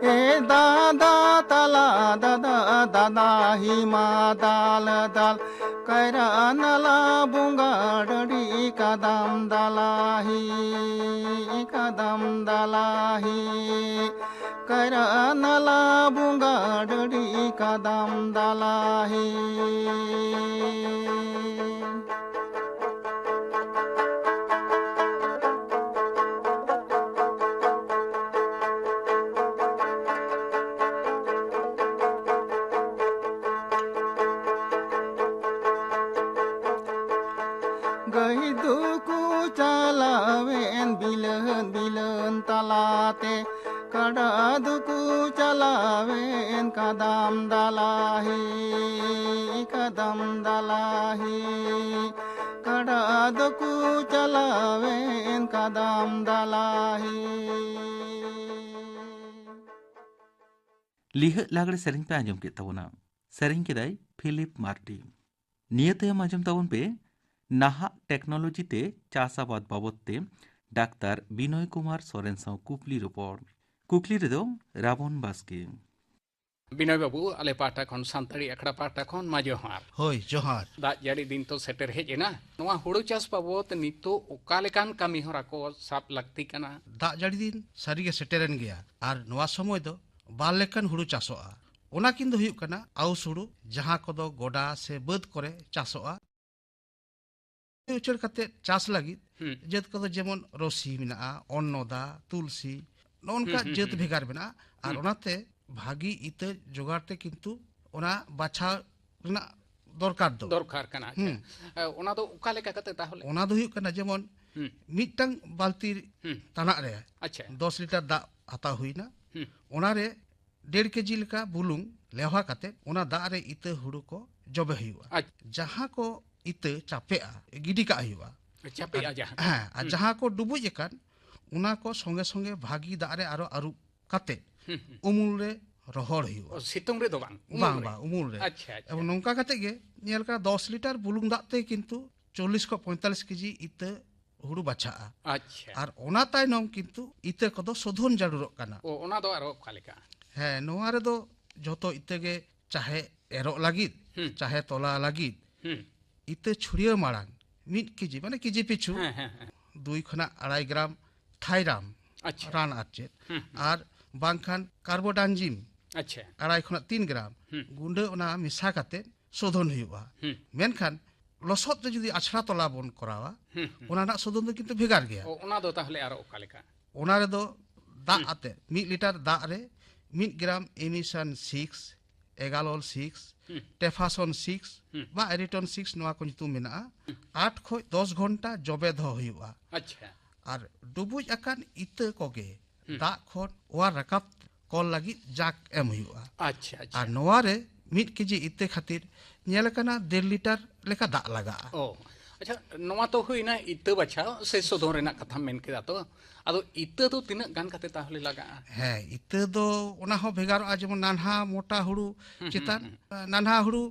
ᱮ ᱫᱟᱫᱟ ᱛᱟᱞᱟ ᱫᱟᱫᱟ ᱫᱟᱫᱟ ᱦᱤᱢᱟ ᱫᱟᱞ ᱫᱟᱞ, ᱠᱟᱭᱨᱟ ᱱᱟᱞᱟ ᱵᱚᱸᱜᱟ ᱰᱟᱹᱰᱤ ᱠᱟᱫᱟᱢ ᱫᱟᱞᱟ ᱦᱤ, ᱠᱟᱫᱟᱢ ᱫᱟᱞᱟ ᱦᱤ᱾ ᱠᱟᱭᱨᱟ ᱱᱟᱞᱟ ᱵᱚᱸᱜᱟ ᱰᱟᱹᱰᱤ ᱠᱟᱫᱟᱢ ᱫᱟᱞᱟ ᱦᱤ᱾ ᱜᱟᱹᱭ ᱫᱚᱠᱚ ᱪᱟᱞᱟᱣᱮᱱ ᱵᱤᱞᱟᱹᱱ ᱵᱤᱞᱟᱹᱱ ᱛᱟᱞᱟᱛᱮ, ᱠᱟᱰᱟ ᱫᱚᱠᱚ ᱪᱟᱞᱟᱣᱮᱱ ᱠᱟᱫᱟᱢ ᱫᱟᱞᱟᱦᱤ, ᱠᱟᱫᱟᱢ ᱫᱟᱞᱟᱦᱤ᱾ ᱠᱟᱰᱟ ᱫᱚᱠᱚ ᱪᱟᱞᱟᱣᱮᱱ ᱠᱟᱫᱟᱢ ᱫᱟᱞᱟᱦᱤ᱾ ᱞᱤᱦᱟᱹᱜ ᱞᱟᱜᱽᱲᱮ ᱥᱮᱨᱮᱧ ᱯᱮ ᱟᱸᱡᱚᱢ ᱠᱮᱫ ᱛᱟᱵᱚᱱᱟ᱾ ᱥᱮᱨᱮᱧ ᱠᱮᱫᱟᱭ ᱯᱷᱤᱞᱤᱯ ᱢᱟᱨᱰᱤ᱾ ᱱᱤᱭᱟᱹ ᱛᱟᱭᱚᱢ ᱟᱸᱡᱚᱢ ᱛᱟᱵᱚᱱ ᱯᱮ ᱱᱟᱦᱟᱜ ᱴᱮᱠᱱᱳᱞᱚᱡᱤ ᱛᱮ ᱪᱟᱥ ᱟᱵᱟᱫ ᱵᱟᱵᱚᱫ ᱛᱮ ᱰᱟᱠᱛᱟᱨ ᱵᱤᱱᱚᱭ ᱠᱩᱢᱟᱨ ᱥᱚᱨᱮᱱ ᱥᱟᱶ ᱠᱩᱠᱞᱤ ᱨᱚᱯᱚᱲ᱾ ᱠᱩᱠᱞᱤ ᱨᱮᱫᱚ ᱨᱟᱵᱚᱱ ᱵᱟᱥᱠᱮ᱾ ᱵᱤᱱᱚᱭ ᱵᱟᱹᱵᱩ, ᱟᱞᱮ ᱯᱟᱦᱴᱟ ᱠᱷᱚᱱ, ᱥᱟᱱᱛᱟᱲᱤ ᱟᱠᱷᱲᱟ ᱯᱟᱦᱴᱟ ᱠᱷᱚᱱ ᱢᱟ ᱡᱚᱦᱟᱨ᱾ ᱦᱳᱭ, ᱡᱚᱦᱟᱨ᱾ ᱫᱟᱜ ᱡᱟᱹᱲᱤ ᱫᱤᱱ ᱛᱚ ᱥᱮᱴᱮᱨ ᱦᱮᱡ ᱮᱱᱟ᱾ ᱱᱚᱣᱟ ᱦᱩᱲᱩ ᱪᱟᱥ ᱵᱟᱵᱚᱫ ᱱᱤᱛᱚᱜ ᱚᱠᱟ ᱞᱮᱠᱟᱱ ᱠᱟᱹᱢᱤ ᱦᱚᱨᱟ ᱠᱚ ᱥᱟᱵ ᱞᱟᱹᱠᱛᱤ ᱠᱟᱱᱟ? ᱫᱟᱜ ᱡᱟᱹᱲᱤ ᱫᱤᱱ ᱥᱟᱹᱨᱤᱜᱮ ᱥᱮᱴᱮᱨᱮᱱ ᱜᱮᱭᱟ, ᱟᱨ ᱱᱚᱣᱟ ᱥᱚᱢᱚᱭ ᱫᱚ ᱵᱟᱨ ᱞᱮᱠᱟᱱ ᱦᱩᱲᱩ ᱪᱟᱥᱚᱜᱼᱟ᱾ ᱚᱱᱟ ᱠᱤᱱ ᱫᱚ ᱦᱩᱭᱩᱜ ᱠᱟᱱᱟ ᱟᱣᱩᱥ ᱦᱩᱲᱩ, ᱡᱟᱦᱟᱸ ᱠᱚᱫᱚ ᱜᱚᱰᱟ ᱥᱮ ᱵᱟᱹᱫᱽ ᱠᱚᱨᱮ ᱪᱟᱥᱚᱜᱼᱟ᱾ ᱩᱪᱟᱹᱲ ᱠᱟᱛᱮ ᱪᱟᱥ ᱞᱟᱹᱜᱤᱫ ᱦᱩᱸ᱾ ᱡᱟᱹᱛ ᱠᱚᱫᱚ ᱡᱮᱢᱚᱱ ᱨᱚᱥᱤ ᱢᱮᱱᱟᱜᱼᱟ, ᱚᱱᱱᱚᱫᱟ, ᱛᱩᱞᱥᱤ, ᱱᱚᱜᱼᱚ ᱱᱚᱝᱠᱟ ᱦᱩᱸ, ᱦᱩᱸ, ᱡᱟᱹᱛ ᱦᱩᱸ᱾ ᱵᱷᱮᱜᱟᱨ ᱢᱮᱱᱟᱜᱼᱟ᱾ ᱟᱨ ᱦᱩᱸ᱾ ᱚᱱᱟᱛᱮ ᱵᱷᱟᱹᱜᱤ ᱤᱛᱟᱹ ᱡᱚᱜᱟᱲ ᱛᱮ ᱠᱤᱱᱛᱩ ᱚᱱᱟ ᱵᱟᱪᱷᱟᱣ ᱨᱮᱱᱟᱜ ᱫᱚᱨᱠᱟᱨ ᱫᱚ᱾ ᱫᱚᱨᱠᱟᱨ ᱠᱟᱱᱟ᱾ ᱟᱪᱪᱷᱟ᱾ ᱦᱩᱸ᱾ ᱮ, ᱚᱱᱟ ᱫᱚ ᱚᱠᱟ ᱞᱮᱠᱟ ᱠᱟᱛᱮ ᱛᱟᱦᱚᱞᱮ? ᱚᱱᱟ ᱫᱚ ᱦᱩᱭᱩᱜ ᱠᱟᱱᱟ ᱡᱮᱢᱚᱱ ᱦᱩᱸ᱾ ᱢᱤᱫᱴᱟᱝ ᱵᱟᱹᱞᱛᱤ ᱦᱩᱸ᱾ ᱛᱟᱱᱟᱜ ᱨᱮ ᱟᱪᱪᱷᱟ᱾ ᱫᱚᱥ ᱞᱤᱴᱟᱨ ᱫᱟᱜ ᱦᱟᱛᱟᱣ ᱦᱩᱭᱱᱟ᱾ ᱦᱩᱸ᱾ ᱚᱱᱟᱨᱮ ᱰᱮᱲ ᱠᱮᱡᱤ ᱞᱮᱠᱟ ᱵᱩᱞᱩᱝ ᱞᱮᱣᱦᱟ ᱠᱟᱛᱮ ᱚᱱᱟ ᱫᱟᱜ ᱨᱮ ᱤᱛᱟᱹ ᱦᱩᱲᱩ ᱠᱚ ᱡᱚᱵᱮ ᱦᱩᱭᱩᱜᱼᱟ᱾ ᱟᱪ- ᱡᱟᱦᱟᱸ ᱠᱚ ᱤᱛᱟᱹ ᱪᱟᱯᱮᱜᱼᱟ, ᱜᱤᱰᱤ ᱠᱟᱜ ᱦᱩᱭᱩᱜᱼᱟ᱾ ᱪᱟᱯᱮᱜᱼᱟ ᱟᱨ, ᱡᱟᱦᱟᱸ᱾ ᱦᱮᱸ, ᱟᱨ ᱦᱩᱸ᱾ ᱡᱟᱦᱟᱸ ᱠᱚ ᱰᱩᱵᱩᱡ ᱟᱠᱟᱱ, ᱚᱱᱟ ᱠᱚ ᱥᱚᱸᱜᱮ ᱥᱚᱸᱜᱮ ᱵᱷᱟᱹᱜᱤ ᱫᱟᱜ ᱨᱮ ᱟᱨᱚ ᱟᱹᱨᱩᱵ ᱠᱟᱛᱮ ᱦᱩᱸ, ᱦᱩᱸ᱾ ᱩᱢᱩᱞ ᱨᱮ ᱨᱚᱦᱚᱲ ᱦᱩᱭᱩᱜᱼᱟ᱾ ᱚ, ᱥᱤᱛᱩᱝ ᱨᱮᱫᱚ ᱵᱟᱝ, ᱩᱢᱩᱞ ᱵᱟᱝ, ᱨᱮ? ᱵᱟᱝ, ᱩᱢᱩᱞ ᱨᱮ᱾ ᱟᱪᱪᱷᱟ, ᱟᱪᱪᱷᱟ᱾ ᱮᱵᱚᱝ ᱱᱚᱝᱠᱟ ᱠᱟᱛᱮ ᱜᱮ ᱧᱮᱞ ᱠᱟᱱᱟ, ᱫᱚᱥ ᱞᱤᱴᱟᱨ ᱵᱩᱞᱩᱝ ᱫᱟᱜ ᱛᱮ ᱠᱤᱱᱛᱩ ᱪᱚᱞᱞᱤᱥ ᱠᱷᱚᱱ ᱯᱚᱸᱭᱛᱟᱞᱞᱤᱥ ᱠᱮᱡᱤ ᱤᱛᱟᱹ ᱦᱩᱲᱩ ᱵᱟᱪᱷᱟᱜᱼᱟ᱾ ᱟᱪᱪᱷᱟ᱾ ᱟᱨ ᱚᱱᱟ ᱛᱟᱭᱱᱚᱢ ᱠᱤᱱᱛᱩ ᱤᱛᱟᱹ ᱠᱚᱫᱚ ᱥᱳᱫᱷᱚᱱ ᱡᱟᱹᱨᱩᱲᱚᱜ ᱠᱟᱱᱟ᱾ ᱚ, ᱚᱱᱟ ᱫᱚ ᱟᱨᱚ ᱚᱠᱟ ᱞᱮᱠᱟ? ᱦᱮᱸ, ᱱᱚᱣᱟ ᱨᱮᱫᱚ ᱡᱷᱚᱛᱚ ᱤᱛᱟᱹ ᱜᱮ, ᱪᱟᱦᱮ ᱮᱨᱚᱜ ᱞᱟᱹᱜᱤᱫ, ᱦᱩᱸ᱾ ᱪᱟᱦᱮ ᱛᱚᱞᱟ ᱞᱟᱹᱜᱤᱫ, ᱦᱩᱸ᱾ ᱤᱛᱟᱹ ᱪᱷᱩᱲᱭᱟᱹᱣ ᱢᱟᱲᱟᱝ ᱢᱤᱫ ᱠᱮᱡᱤ, ᱢᱟᱱᱮ ᱠᱮᱡᱤ ᱯᱤᱪᱷᱩ ᱦᱮᱸ, ᱦᱮᱸ, ᱦᱮᱸ᱾ ᱫᱩᱭ ᱠᱷᱚᱱᱟᱜ ᱟᱲᱟᱭ ᱜᱨᱟᱢ ᱛᱷᱟᱭᱨᱟᱢ ᱟᱪᱪᱷᱟ᱾ ᱨᱟᱱ ᱟᱨ ᱪᱮᱫ, ᱦᱩᱸ, ᱦᱩᱸ᱾ ᱟᱨ ᱵᱟᱝᱠᱷᱟᱱ ᱠᱟᱨᱵᱳᱰᱟᱱᱡᱤᱢ ᱟᱪᱪᱷᱟ᱾ ᱟᱲᱟᱭ ᱠᱷᱚᱱᱟᱜ ᱛᱤᱱ ᱜᱨᱟᱢ ᱦᱩᱸ᱾ ᱜᱩᱸᱰᱟᱹ, ᱚᱱᱟ ᱢᱮᱥᱟ ᱠᱟᱛᱮ ᱥᱳᱫᱷᱚᱱ ᱦᱩᱭᱩᱜᱼᱟ᱾ ᱦᱩᱸ᱾ ᱢᱮᱱᱠᱷᱟᱱ ᱞᱚᱥᱚᱫ ᱨᱮ ᱡᱩᱫᱤ ᱟᱪᱷᱲᱟ ᱛᱚᱞᱟ ᱵᱚᱱ ᱠᱚᱨᱟᱣᱟ, ᱦᱩᱸ, ᱦᱩᱸ᱾ ᱚᱱᱟ ᱨᱮᱱᱟᱜ ᱥᱳᱫᱷᱚᱱ ᱫᱚ ᱠᱤᱱᱛᱩ ᱵᱷᱮᱜᱟᱨ ᱜᱮᱭᱟ᱾ ᱚ, ᱚᱱᱟ ᱫᱚ ᱛᱟᱦᱚᱞᱮ ᱟᱨᱚ ᱚᱠᱟ ᱞᱮᱠᱟ? ᱚᱱᱟ ᱨᱮᱫᱚ ᱫᱟᱜ ᱦᱩᱸ᱾ ᱟᱛᱮ, ᱢᱤᱫ ᱞᱤᱴᱟᱨ ᱫᱟᱜ ᱨᱮ ᱢᱤᱫ ᱜᱨᱟᱢ ᱮᱢᱤᱥᱟᱱ ᱥᱤᱠᱥ, ᱮᱜᱟᱞᱚᱞ ᱥᱤᱠᱥ, ᱦᱩᱸ᱾ ᱴᱮᱯᱷᱟᱥᱚᱱ ᱥᱤᱠᱥ ᱦᱩᱸ᱾ ᱵᱟ ᱮᱨᱤᱴᱚᱱ ᱥᱤᱠᱥ, ᱱᱚᱣᱟ ᱠᱚ ᱧᱩᱛᱩᱢ ᱢᱮᱱᱟᱜᱼᱟ᱾ ᱦᱩᱸ᱾ ᱟᱴ ᱠᱷᱚᱱ ᱫᱚᱥ ᱜᱷᱚᱱᱴᱟ ᱡᱚᱵᱮ ᱫᱚᱦᱚ ᱦᱩᱭᱩᱜᱼᱟ᱾ ᱟᱪᱪᱷᱟ᱾ ᱟᱨ ᱰᱩᱵᱩᱡ ᱟᱠᱟᱱ ᱤᱛᱟᱹ ᱠᱚᱜᱮ ᱦᱩᱸ᱾ ᱫᱟᱜ ᱠᱷᱚᱱ ᱚᱣᱟᱨ ᱨᱟᱠᱟᱵ ᱠᱚᱞ ᱞᱟᱹᱜᱤᱫ ᱡᱟᱠ ᱮᱢ ᱦᱩᱭᱩᱜᱼᱟ᱾ ᱟᱪᱪᱷᱟ, ᱟᱪᱪᱷᱟ᱾ ᱟᱨ ᱱᱚᱣᱟ ᱨᱮ ᱢᱤᱫ ᱠᱮᱡᱤ ᱤᱛᱟᱹ ᱠᱷᱟᱹᱛᱤᱨ ᱧᱮᱞ ᱟᱠᱟᱱᱟ ᱰᱮᱲ ᱞᱤᱴᱟᱨ ᱞᱮᱠᱟ ᱫᱟᱜ ᱞᱟᱜᱟᱜᱼᱟ᱾ ᱚ, ᱟᱪᱪᱷᱟ, ᱱᱚᱣᱟ ᱛᱚ ᱦᱩᱭᱱᱟ ᱤᱛᱟᱹ ᱵᱟᱪᱷᱟᱣ ᱥᱮ ᱥᱳᱫᱷᱚᱱ ᱨᱮᱱᱟᱜ ᱠᱟᱛᱷᱟᱢ ᱢᱮᱱ ᱠᱮᱫᱟ ᱛᱚ, ᱟᱫᱚ ᱤᱛᱟᱹ ᱫᱚ ᱛᱤᱱᱟᱹᱜ ᱜᱟᱱ ᱠᱟᱛᱮ ᱛᱟᱦᱚᱞᱮ ᱞᱟᱜᱟᱜᱼᱟ? ᱦᱮᱸ, ᱤᱛᱟᱹ ᱫᱚ ᱚᱱᱟ ᱦᱚᱸ ᱵᱷᱮᱜᱟᱨᱚᱜᱼᱟ, ᱡᱮᱢᱚᱱ ᱱᱟᱱᱦᱟ ᱢᱚᱴᱟ ᱦᱩᱲᱩ ᱦᱩᱸ, ᱦᱩᱸ, ᱪᱮᱛᱟᱱ, ᱦᱩᱸ᱾ ᱱᱟᱱᱦᱟ ᱦᱩᱲᱩ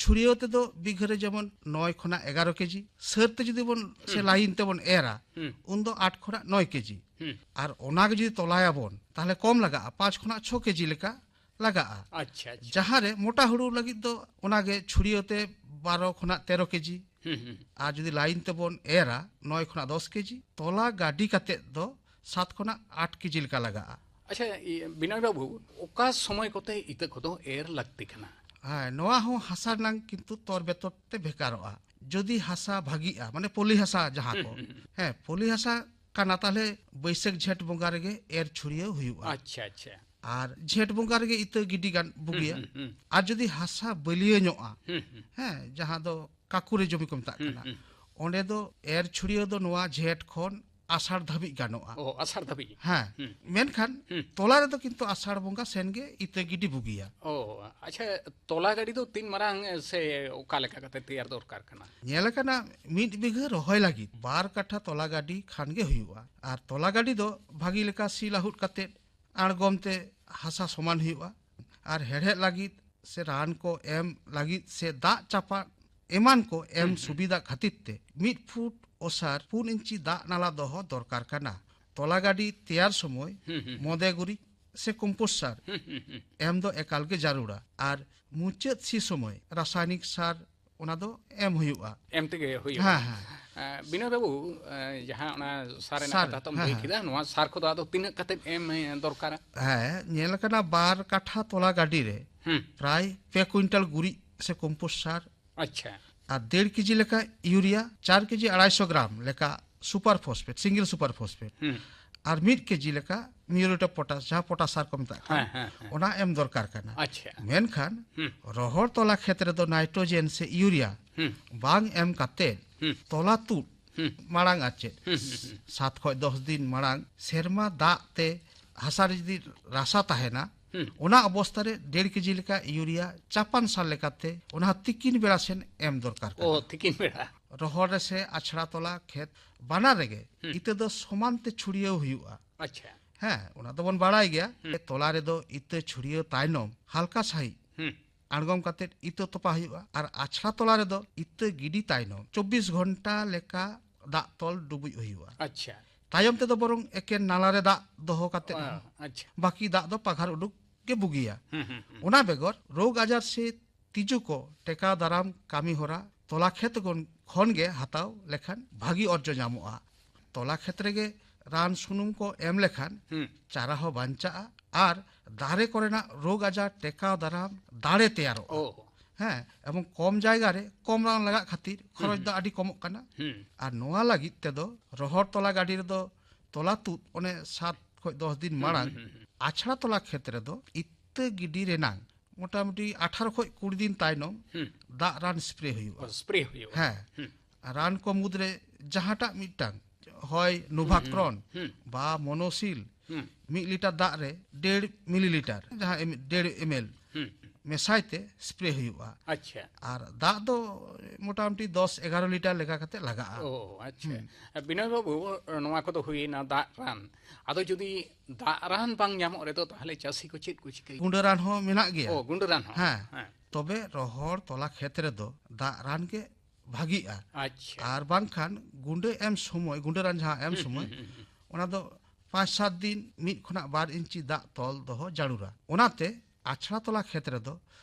ᱪᱷᱩᱲᱭᱟᱹᱣ ᱛᱮᱫᱚ ᱵᱤᱜᱷᱟᱹ ᱨᱮ ᱡᱮᱢᱚᱱ ᱱᱚᱭ ᱠᱷᱚᱱᱟᱜ ᱮᱜᱟᱨᱚ ᱠᱮᱡᱤ, ᱥᱟᱹᱨ ᱛᱮ ᱡᱩᱫᱤ ᱵᱚᱱ ᱥᱮ ᱦᱩᱸ, ᱦᱩᱸ᱾ ᱞᱟᱭᱤᱱ ᱛᱮᱵᱚᱱ ᱮᱨᱟ, ᱦᱩᱸ᱾ ᱩᱱᱫᱚ ᱟᱴ ᱠᱷᱚᱱᱟᱜ ᱱᱚᱭ ᱠᱮᱡᱤ᱾ ᱦᱩᱸ᱾ ᱟᱨ ᱚᱱᱟ ᱜᱮ ᱡᱩᱫᱤ ᱛᱚᱞᱟᱭᱟᱵᱚᱱ, ᱛᱟᱦᱚᱞᱮ ᱠᱚᱢ ᱞᱟᱜᱟᱜᱼᱟ, ᱯᱟᱸᱪ ᱠᱷᱚᱱᱟᱜ ᱪᱷᱚ ᱠᱮᱡᱤ ᱞᱮᱠᱟ ᱞᱟᱜᱟᱜᱼᱟ᱾ ᱟᱪᱪᱷᱟ, ᱟᱪᱪᱷᱟ᱾ ᱡᱟᱦᱟᱸ ᱨᱮ ᱢᱚᱴᱟ ᱦᱩᱲᱩ ᱞᱟᱹᱜᱤᱫ ᱫᱚ ᱚᱱᱟ ᱜᱮ ᱪᱷᱩᱲᱭᱟᱹᱣ ᱛᱮ ᱵᱟᱨᱚ ᱠᱷᱚᱱᱟᱜ ᱛᱮᱨᱚ ᱠᱮᱡᱤ᱾ ᱦᱩᱸ, ᱦᱩᱸ᱾ ᱟᱨ ᱡᱩᱫᱤ ᱞᱟᱭᱤᱱ ᱛᱮᱵᱚᱱ ᱮᱨᱟ, ᱱᱚᱭ ᱠᱷᱚᱱᱟᱜ ᱫᱚᱥ ᱠᱮᱡᱤ, ᱛᱚᱞᱟ ᱜᱟᱹᱰᱤ ᱠᱟᱛᱮᱫ ᱫᱚ ᱥᱟᱛ ᱠᱷᱚᱱᱟᱜ ᱟᱴ ᱠᱮᱡᱤ ᱞᱮᱠᱟ ᱞᱟᱜᱟᱜᱼᱟ᱾ ᱟᱪᱪᱷᱟ, ᱤᱭᱟᱹ, ᱵᱤᱱᱚᱭ ᱵᱟᱹᱵᱩ, ᱚᱠᱟ ᱥᱚᱢᱚᱭ ᱠᱚᱛᱮ ᱤᱛᱟᱹ ᱠᱚᱫᱚ ᱮᱨ ᱞᱟᱹᱠᱛᱤ ᱠᱟᱱᱟ? ᱦᱮᱸ, ᱱᱚᱣᱟ ᱦᱚᱸ ᱦᱟᱥᱟ ᱨᱮᱱᱟᱝ ᱠᱤᱱᱛᱩ ᱛᱚᱨ ᱵᱮᱛᱚᱨ ᱛᱮ ᱵᱷᱮᱜᱟᱨᱚᱜᱼᱟ᱾ ᱡᱩᱫᱤ ᱦᱟᱥᱟ ᱵᱷᱟᱹᱜᱤᱜᱼᱟ, ᱢᱟᱱᱮ ᱯᱚᱞᱤ ᱦᱟᱥᱟ ᱡᱟᱦᱟᱸ ᱠᱚ, ᱦᱩᱸ, ᱦᱩᱸ, ᱦᱩᱸ᱾ ᱦᱮᱸ, ᱯᱚᱞᱤ ᱦᱟᱥᱟ ᱠᱟᱱᱟ, ᱛᱟᱦᱞᱮ ᱵᱟᱹᱭᱥᱟᱹᱠᱷ ᱡᱷᱮᱸᱴ ᱵᱚᱸᱜᱟ ᱨᱮᱜᱮ ᱮᱨ ᱪᱷᱩᱲᱭᱟᱹᱣ ᱦᱩᱭᱩᱜᱼᱟ᱾ ᱟᱪᱪᱷᱟ, ᱟᱪᱪᱷᱟ᱾ ᱟᱨ ᱡᱷᱮᱸᱴ ᱵᱚᱸᱜᱟ ᱨᱮᱜᱮ ᱤᱛᱟᱹ ᱜᱤᱰᱤ ᱜᱟᱱ ᱵᱩᱜᱤᱭᱟ᱾ ᱦᱩᱸ, ᱦᱩᱸ, ᱦᱩᱸ᱾ ᱟᱨ ᱡᱩᱫᱤ ᱦᱟᱥᱟ ᱵᱟᱹᱞᱭᱟᱹ ᱧᱚᱜᱼᱟ, ᱦᱩᱸ, ᱦᱩᱸ᱾ ᱦᱮᱸ, ᱡᱟᱦᱟᱸ ᱫᱚ ᱠᱟᱠᱩᱨᱮ ᱡᱚᱢᱤ ᱠᱚ ᱢᱮᱛᱟᱜ ᱦᱩᱸ, ᱠᱟᱱᱟ, ᱦᱩᱸ᱾ ᱚᱸᱰᱮ ᱫᱚ ᱮᱨ ᱪᱷᱩᱲᱭᱟᱹᱣ ᱫᱚ ᱱᱚᱣᱟ ᱡᱷᱮᱸᱴ ᱠᱷᱚᱱ ᱟᱥᱟᱲ ᱫᱷᱟᱹᱵᱤᱡ ᱜᱟᱱᱚᱜᱼᱟ᱾ ᱚ, ᱟᱥᱟᱲ ᱫᱷᱟᱹᱵᱤᱡ᱾ ᱦᱮᱸ᱾ ᱦᱩᱸ᱾ ᱢᱮᱱᱠᱷᱟᱱ ᱦᱩᱸ᱾ ᱛᱚᱞᱟ ᱨᱮᱫᱚ ᱠᱤᱱᱛᱩ ᱟᱥᱟᱲ ᱵᱚᱸᱜᱟ ᱥᱮᱱ ᱜᱮ ᱤᱛᱟᱹ ᱜᱤᱰᱤ ᱵᱩᱜᱤᱭᱟ᱾ ᱚ, ᱟᱪᱪᱷᱟ, ᱛᱚᱞᱟ ᱜᱟᱹᱰᱤ ᱫᱚ ᱛᱤᱱ ᱢᱟᱨᱟᱝ, ᱮ, ᱥᱮ ᱚᱠᱟ ᱞᱮᱠᱟ ᱠᱟᱛᱮ ᱛᱮᱭᱟᱨ ᱫᱚᱨᱠᱟᱨ ᱠᱟᱱᱟ? ᱧᱮᱞ ᱟᱠᱟᱱᱟ, ᱢᱤᱫ ᱵᱤᱜᱷᱟᱹ ᱨᱚᱦᱚᱭ ᱞᱟᱹᱜᱤᱫ ᱵᱟᱨ ᱠᱟᱴᱷᱟ ᱛᱚᱞᱟ ᱜᱟᱹᱰᱤ ᱠᱷᱟᱱ ᱜᱮ ᱦᱩᱭᱩᱜᱼᱟ᱾ ᱟᱨ ᱛᱚᱞᱟ ᱜᱟᱹᱰᱤ ᱫᱚ ᱵᱷᱟᱹᱜᱤ ᱞᱮᱠᱟ ᱥᱤ ᱞᱟᱹᱦᱩᱫ ᱠᱟᱛᱮ ᱟᱬᱜᱚᱢ ᱛᱮ ᱦᱟᱥᱟ ᱥᱚᱢᱟᱱ ᱦᱩᱭᱩᱜᱼᱟ᱾ ᱟᱨ ᱦᱮᱲᱦᱮᱫ ᱞᱟᱹᱜᱤᱫ ᱥᱮ ᱨᱟᱱ ᱠᱚ ᱮᱢ ᱞᱟᱹᱜᱤᱫ ᱥᱮ ᱫᱟᱜ ᱪᱟᱯᱟᱫ ᱮᱢᱟᱱ ᱠᱚ ᱮᱢ ᱦᱩᱸ, ᱦᱩᱸ᱾ ᱥᱩᱵᱤᱫᱷᱟ ᱠᱷᱟᱹᱛᱤᱨ ᱛᱮ ᱢᱤᱫ ᱯᱷᱩᱴ ᱚᱥᱟᱨ ᱯᱩᱱ ᱤᱧᱪᱤ ᱫᱟᱜ ᱱᱟᱞᱟ ᱫᱚᱦᱚ ᱫᱚᱨᱠᱟᱨ ᱠᱟᱱᱟ᱾ ᱛᱚᱞᱟ ᱜᱟᱹᱰᱤ ᱛᱮᱭᱟᱨ ᱥᱚᱢᱚᱭ ᱦᱩᱸ, ᱦᱩᱸ, ᱦᱩᱸ᱾ ᱢᱚᱫᱮ ᱜᱩᱨᱤᱡ ᱥᱮ ᱠᱚᱢᱯᱳᱥᱴ ᱥᱟᱨ ᱦᱩᱸ, ᱦᱩᱸ, ᱦᱩᱸ᱾ ᱮᱢ ᱫᱚ ᱮᱠᱟᱞ ᱜᱮ ᱡᱟᱹᱨᱩᱲᱟ᱾ ᱟᱨ ᱢᱩᱪᱟᱹᱫ ᱥᱤ ᱥᱚᱢᱚᱭ ᱨᱟᱥᱟᱭᱱᱤᱠ ᱥᱟᱨ ᱚᱱᱟ ᱫᱚ ᱮᱢ ᱦᱩᱭᱩᱜᱼᱟ᱾ ᱮᱢ ᱛᱮᱜᱮ ᱦᱩᱭᱩᱜᱼᱟ᱾ ᱦᱮᱸ, ᱦᱮᱸ᱾ ᱮ, ᱵᱤᱱᱚᱭ ᱵᱟᱹᱵᱩ, ᱮ, ᱡᱟᱦᱟᱸ ᱚᱱᱟ ᱥᱟᱨ ᱨᱮᱱᱟᱜ ᱥᱟᱨ, ᱠᱟᱛᱷᱟ ᱛᱟᱢ ᱦᱮᱸ, ᱞᱟᱹᱭ ᱦᱮᱸ᱾ ᱠᱮᱫᱟ, ᱱᱚᱣᱟ ᱥᱟᱨ ᱠᱚᱫᱚ ᱟᱫᱚ ᱛᱤᱱᱟᱹᱜ ᱠᱟᱛᱮ ᱮᱢ, ᱮ, ᱫᱚᱨᱠᱟᱨᱟ? ᱦᱮᱸ, ᱧᱮᱞ ᱟᱠᱟᱱᱟ ᱵᱟᱨ ᱠᱟᱴᱷᱟ ᱛᱚᱞᱟ ᱜᱟᱹᱰᱤ ᱨᱮ ᱦᱩᱸ᱾ ᱯᱨᱟᱭ ᱯᱮ ᱠᱩᱭᱤᱱᱴᱟᱞ ᱜᱩᱨᱤᱡ ᱥᱮ ᱠᱚᱢᱯᱳᱥᱴ ᱥᱟᱨ ᱟᱪᱪᱷᱟ᱾ ᱟᱨ ᱰᱮᱲ ᱠᱮᱡᱤ ᱞᱮᱠᱟ ᱤᱭᱩᱨᱤᱭᱟ, ᱪᱟᱨ ᱠᱮᱡᱤ ᱟᱲᱟᱭᱥᱚ ᱜᱨᱟᱢ ᱞᱮᱠᱟ super phosphate, single super phosphate, ᱦᱩᱸ᱾ ᱟᱨ ᱢᱤᱫ ᱠᱮᱡᱤ ᱞᱮᱠᱟ ᱢᱤᱭᱩᱨᱮᱴ ᱚᱯᱷ ᱯᱚᱴᱟᱥ, ᱡᱟᱦᱟᱸ ᱯᱚᱴᱟᱥ ᱥᱟᱨ ᱠᱚ ᱢᱮᱛᱟᱜ ᱠᱟᱱ, ᱦᱮᱸ, ᱦᱮᱸ, ᱦᱮᱸ᱾ ᱚᱱᱟ ᱮᱢ ᱫᱚᱨᱠᱟᱨ ᱠᱟᱱᱟ᱾ ᱟᱪᱪᱷᱟ᱾ ᱢᱮᱱᱠᱷᱟᱱ ᱦᱩᱸ᱾ ᱨᱚᱦᱚᱲ ᱛᱚᱞᱟ ᱠᱷᱮᱛ ᱨᱮᱫᱚ ᱱᱟᱭᱴᱨᱳᱡᱮᱱ ᱥᱮ ᱤᱭᱩᱨᱤᱭᱟ ᱦᱩᱸ᱾ ᱵᱟᱝ ᱮᱢ ᱠᱟᱛᱮ ᱦᱩᱸ᱾ ᱛᱚᱞᱟ ᱛᱩᱫ ᱦᱩᱸ᱾ ᱢᱟᱲᱟᱝ, ᱟᱨ ᱪᱮᱫ, ᱦᱩᱸ, ᱦᱩᱸ, ᱦᱩᱸ᱾ ᱥᱟᱛ ᱠᱷᱚᱱ ᱫᱚᱥ ᱫᱤᱱ ᱢᱟᱲᱟᱝ ᱥᱮᱨᱢᱟ ᱫᱟᱜ ᱛᱮ ᱦᱟᱥᱟ ᱨᱮ ᱡᱩᱫᱤ ᱨᱟᱥᱟ ᱛᱟᱦᱮᱱᱟ, ᱦᱩᱸ᱾ ᱚᱱᱟ ᱚᱵᱚᱥᱛᱟ ᱨᱮ ᱰᱮᱲ ᱠᱮᱡᱤ ᱞᱮᱠᱟ ᱤᱭᱩᱨᱤᱭᱟ ᱪᱟᱯᱟᱱ ᱥᱟᱨ ᱞᱮᱠᱟᱛᱮ ᱚᱱᱟ ᱦᱚᱸ ᱛᱤᱠᱤᱱ ᱵᱮᱲᱟ ᱥᱮᱱ ᱮᱢ ᱫᱚᱨᱠᱟᱨ ᱠᱟᱱᱟ᱾ ᱚ, ᱛᱤᱠᱤᱱ ᱵᱮᱲᱟ᱾ ᱨᱚᱦᱚᱲ ᱨᱮ ᱥᱮ ᱟᱪᱷᱲᱟ ᱛᱚᱞᱟ ᱠᱷᱮᱛ ᱵᱟᱱᱟᱨ ᱨᱮᱜᱮ ᱦᱩᱸ᱾ ᱤᱛᱟᱹ ᱫᱚ ᱥᱚᱢᱟᱱ ᱛᱮ ᱪᱷᱩᱲᱭᱟᱹᱣ ᱦᱩᱭᱩᱜᱼᱟ᱾ ᱟᱪᱪᱷᱟ᱾ ᱦᱮᱸ, ᱚᱱᱟ ᱫᱚᱵᱚᱱ ᱵᱟᱲᱟᱭ ᱜᱮᱭᱟ ᱦᱩᱸ᱾ ᱡᱮ ᱛᱚᱞᱟ ᱨᱮᱫᱚ ᱤᱛᱟᱹ ᱪᱷᱩᱲᱭᱟᱹᱣ ᱛᱟᱭᱱᱚᱢ ᱦᱟᱞᱠᱟ ᱥᱟᱺᱦᱤᱡ ᱦᱩᱸ᱾ ᱟᱬᱜᱚᱢ ᱠᱟᱛᱮ ᱤᱛᱟᱹ ᱛᱚᱯᱟ ᱦᱩᱭᱩᱜᱼᱟ᱾ ᱟᱨ ᱟᱪᱷᱲᱟ ᱛᱚᱞᱟ ᱨᱮᱫᱚ ᱤᱛᱟᱹ ᱜᱤᱰᱤ ᱛᱟᱭᱱᱚᱢ ᱪᱚᱵᱵᱤᱥ ᱜᱷᱚᱱᱴᱟ ᱞᱮᱠᱟ ᱫᱟᱜ ᱛᱚᱞ ᱰᱩᱵᱩᱡ ᱦᱩᱭᱩᱜᱼᱟ᱾ ᱟᱪᱪᱷᱟ᱾ ᱛᱟᱭᱚᱢ ᱛᱮᱫᱚ ᱵᱚᱨᱚᱝ ᱮᱠᱮᱱ ᱱᱟᱞᱟ ᱨᱮ ᱫᱟᱜ ᱫᱚᱦᱚ ᱠᱟᱛᱮ ᱚ, ᱦᱚᱸ ᱟᱪᱪᱷᱟ᱾ ᱵᱟᱹᱠᱤ ᱫᱟᱜ ᱫᱚ ᱯᱟᱜᱷᱟᱨ ᱩᱰᱩᱠ ᱜᱮ ᱵᱩᱜᱤᱭᱟ᱾ ᱦᱩᱸ, ᱦᱩᱸ, ᱦᱩᱸ᱾ ᱚᱱᱟ ᱵᱮᱜᱚᱨ ᱨᱳᱜᱽ ᱟᱡᱟᱨ ᱥᱮ ᱛᱤᱡᱩ ᱠᱚ ᱴᱮᱠᱟᱣ ᱫᱟᱨᱟᱢ ᱠᱟᱹᱢᱤ ᱦᱚᱨᱟ ᱛᱚᱞᱟ ᱠᱷᱮᱛ ᱠᱷᱚᱱ, ᱠᱷᱚᱱ ᱜᱮ ᱦᱟᱛᱟᱣ ᱞᱮᱠᱷᱟᱱ ᱵᱷᱟᱹᱜᱤ ᱚᱨᱡᱚ ᱧᱟᱢᱚᱜᱼᱟ᱾ ᱛᱚᱞᱟ ᱠᱷᱮᱛ ᱨᱮᱜᱮ ᱨᱟᱱ ᱥᱩᱱᱩᱢ ᱠᱚ ᱮᱢ ᱞᱮᱠᱷᱟᱱ ᱦᱩᱸ᱾ ᱪᱟᱨᱟ ᱦᱚᱸ ᱵᱟᱧᱪᱟᱜᱼᱟ ᱟᱨ ᱫᱟᱨᱮ ᱠᱚᱨᱮᱱᱟᱜ ᱨᱳᱜᱽ ᱟᱡᱟᱨ ᱴᱮᱠᱟᱣ ᱫᱟᱨᱟᱢ ᱫᱟᱲᱮ ᱛᱮᱭᱟᱨᱚᱜᱼᱟ᱾ ᱚ᱾ ᱦᱮᱸ, ᱮᱵᱚᱝ ᱠᱚᱢ ᱡᱟᱭᱜᱟ ᱨᱮ ᱠᱚᱢ ᱨᱟᱱ ᱞᱟᱜᱟᱜ ᱠᱷᱟᱹᱛᱤᱨ ᱠᱷᱚᱨᱚᱪ ᱦᱩᱸ᱾ ᱫᱚ ᱟᱹᱰᱤ ᱠᱚᱢᱚᱜ ᱠᱟᱱᱟ᱾ ᱦᱩᱸ᱾ ᱟᱨ ᱱᱚᱣᱟ ᱞᱟᱹᱜᱤᱫ ᱛᱮᱫᱚ ᱨᱚᱦᱚᱲ ᱛᱚᱞᱟ ᱜᱟᱹᱰᱤ ᱨᱮᱫᱚ ᱛᱚᱞᱟ ᱛᱩᱫ ᱚᱱᱮ ᱥᱟᱛ ᱠᱷᱚᱱ ᱫᱚᱥ ᱫᱤᱱ ᱦᱩᱸ, ᱢᱟᱲᱟᱝ ᱦᱩᱸ, ᱦᱩᱸ, ᱦᱩᱸ᱾ ᱟᱪᱷᱲᱟ ᱛᱚᱞᱟ ᱠᱷᱮᱛ ᱨᱮᱫᱚ ᱤᱛᱟᱹ ᱜᱤᱰᱤ ᱨᱮᱱᱟᱝ ᱢᱚᱴᱟᱢᱩᱴᱤ ᱟᱴᱷᱟᱨᱚ ᱠᱷᱚᱱ ᱠᱩᱲᱤ ᱫᱤᱱ ᱛᱟᱭᱱᱚᱢ ᱦᱩᱸ᱾ ᱫᱟᱜ ᱨᱟᱱ ᱥᱯᱨᱮ ᱦᱩᱭᱩᱜᱼᱟ᱾ ᱚ, ᱥᱯᱨᱮ ᱦᱩᱭᱩᱜᱼᱟ᱾ ᱦᱮᱸ᱾ ᱦᱩᱸ᱾ ᱨᱟᱱ ᱠᱚ ᱢᱩᱫᱽᱨᱮ ᱡᱟᱦᱟᱸᱴᱟᱜ ᱢᱤᱫᱴᱟᱝ, ᱦᱚᱭ ᱱᱳᱵᱷᱟᱠᱨᱚᱱ ᱦᱩᱸ᱾ ᱵᱟ ᱢᱚᱱᱳᱥᱤᱞ, ᱦᱩᱸ᱾ ᱢᱤᱫ ᱞᱤᱴᱟᱨ ᱫᱟᱜ ᱨᱮ ᱰᱮᱲ ᱢᱤᱞᱤᱞᱤᱴᱟᱨ, ᱡᱟᱦᱟᱸ ᱮᱢ-, ᱰᱮᱲ ᱮᱢ ᱮᱞ ᱦᱩᱸ᱾ ᱢᱮᱥᱟᱭ ᱛᱮ ᱥᱯᱨᱮ ᱦᱩᱭᱩᱜᱼᱟ᱾ ᱟᱪᱪᱷᱟ᱾ ᱟᱨ ᱫᱟᱜ ᱫᱚ ᱢᱚᱴᱟᱢᱩᱴᱤ ᱫᱚᱥ ᱮᱜᱟᱨᱚ ᱞᱤᱴᱟᱨ ᱞᱮᱠᱟ ᱠᱟᱛᱮ ᱞᱟᱜᱟᱜᱼᱟ᱾ ᱚ, ᱟᱪᱪᱷᱟ᱾ ᱦᱩᱸ᱾ ᱵᱤᱱᱚᱭ ᱵᱟᱹᱵᱩ, ᱱᱚᱣᱟ ᱠᱚᱫᱚ ᱦᱩᱭᱮᱱᱟ ᱫᱟᱜ ᱨᱟᱱ᱾ ᱟᱫᱚ ᱡᱩᱫᱤ ᱫᱟᱜ ᱨᱟᱱ ᱵᱟᱝ ᱧᱟᱢᱚᱜ ᱨᱮᱫᱚ, ᱛᱟᱦᱚᱞᱮ ᱪᱟᱹᱥᱤ ᱠᱚ ᱪᱮᱫ ᱠᱚ ᱪᱤᱠᱟᱹᱭᱟ? ᱜᱩᱸᱰᱟᱹ ᱨᱟᱱ ᱦᱚᱸ ᱢᱮᱱᱟᱜ ᱜᱮᱭᱟ᱾ ᱚ, ᱜᱩᱸᱰᱟᱹ ᱨᱟᱱ ᱦᱚᱸ᱾ ᱦᱮᱸ᱾ ᱦᱮᱸ᱾ ᱛᱚᱵᱮ ᱨᱚᱦᱚᱲ ᱛᱚᱞᱟ ᱠᱷᱮᱛ ᱨᱮᱫᱚ ᱫᱟᱜ ᱨᱟᱱ ᱜᱮ ᱵᱷᱟᱜᱤᱜᱼᱟ᱾ ᱟᱪᱪᱷᱟ᱾ ᱟᱨ ᱵᱟᱝᱠᱷᱟᱱ ᱜᱩᱸᱰᱟᱹ ᱮᱢ ᱥᱚᱢᱚᱭ, ᱜᱩᱸᱰᱟᱹ ᱨᱟᱱ ᱡᱟᱦᱟᱸ ᱮᱢ ᱦᱩᱸ, ᱥᱚᱢᱚᱭ, ᱦᱩᱸ, ᱦᱩᱸ, ᱦᱩᱸ᱾ ᱚᱱᱟ ᱫᱚ ᱯᱟᱸᱪ ᱥᱟᱛ ᱫᱤᱱ ᱢᱤᱫ ᱠᱷᱚᱱᱟᱜ ᱵᱟᱨ ᱤᱧᱪᱤ ᱫᱟᱜ ᱛᱚᱞ ᱫᱚᱦᱚ ᱡᱟᱹᱨᱩᱲᱟ᱾ ᱚᱱᱟᱛᱮ ᱟᱪᱷᱲᱟ ᱛᱚᱞᱟ ᱠᱷᱮᱛ ᱨᱮᱫᱚ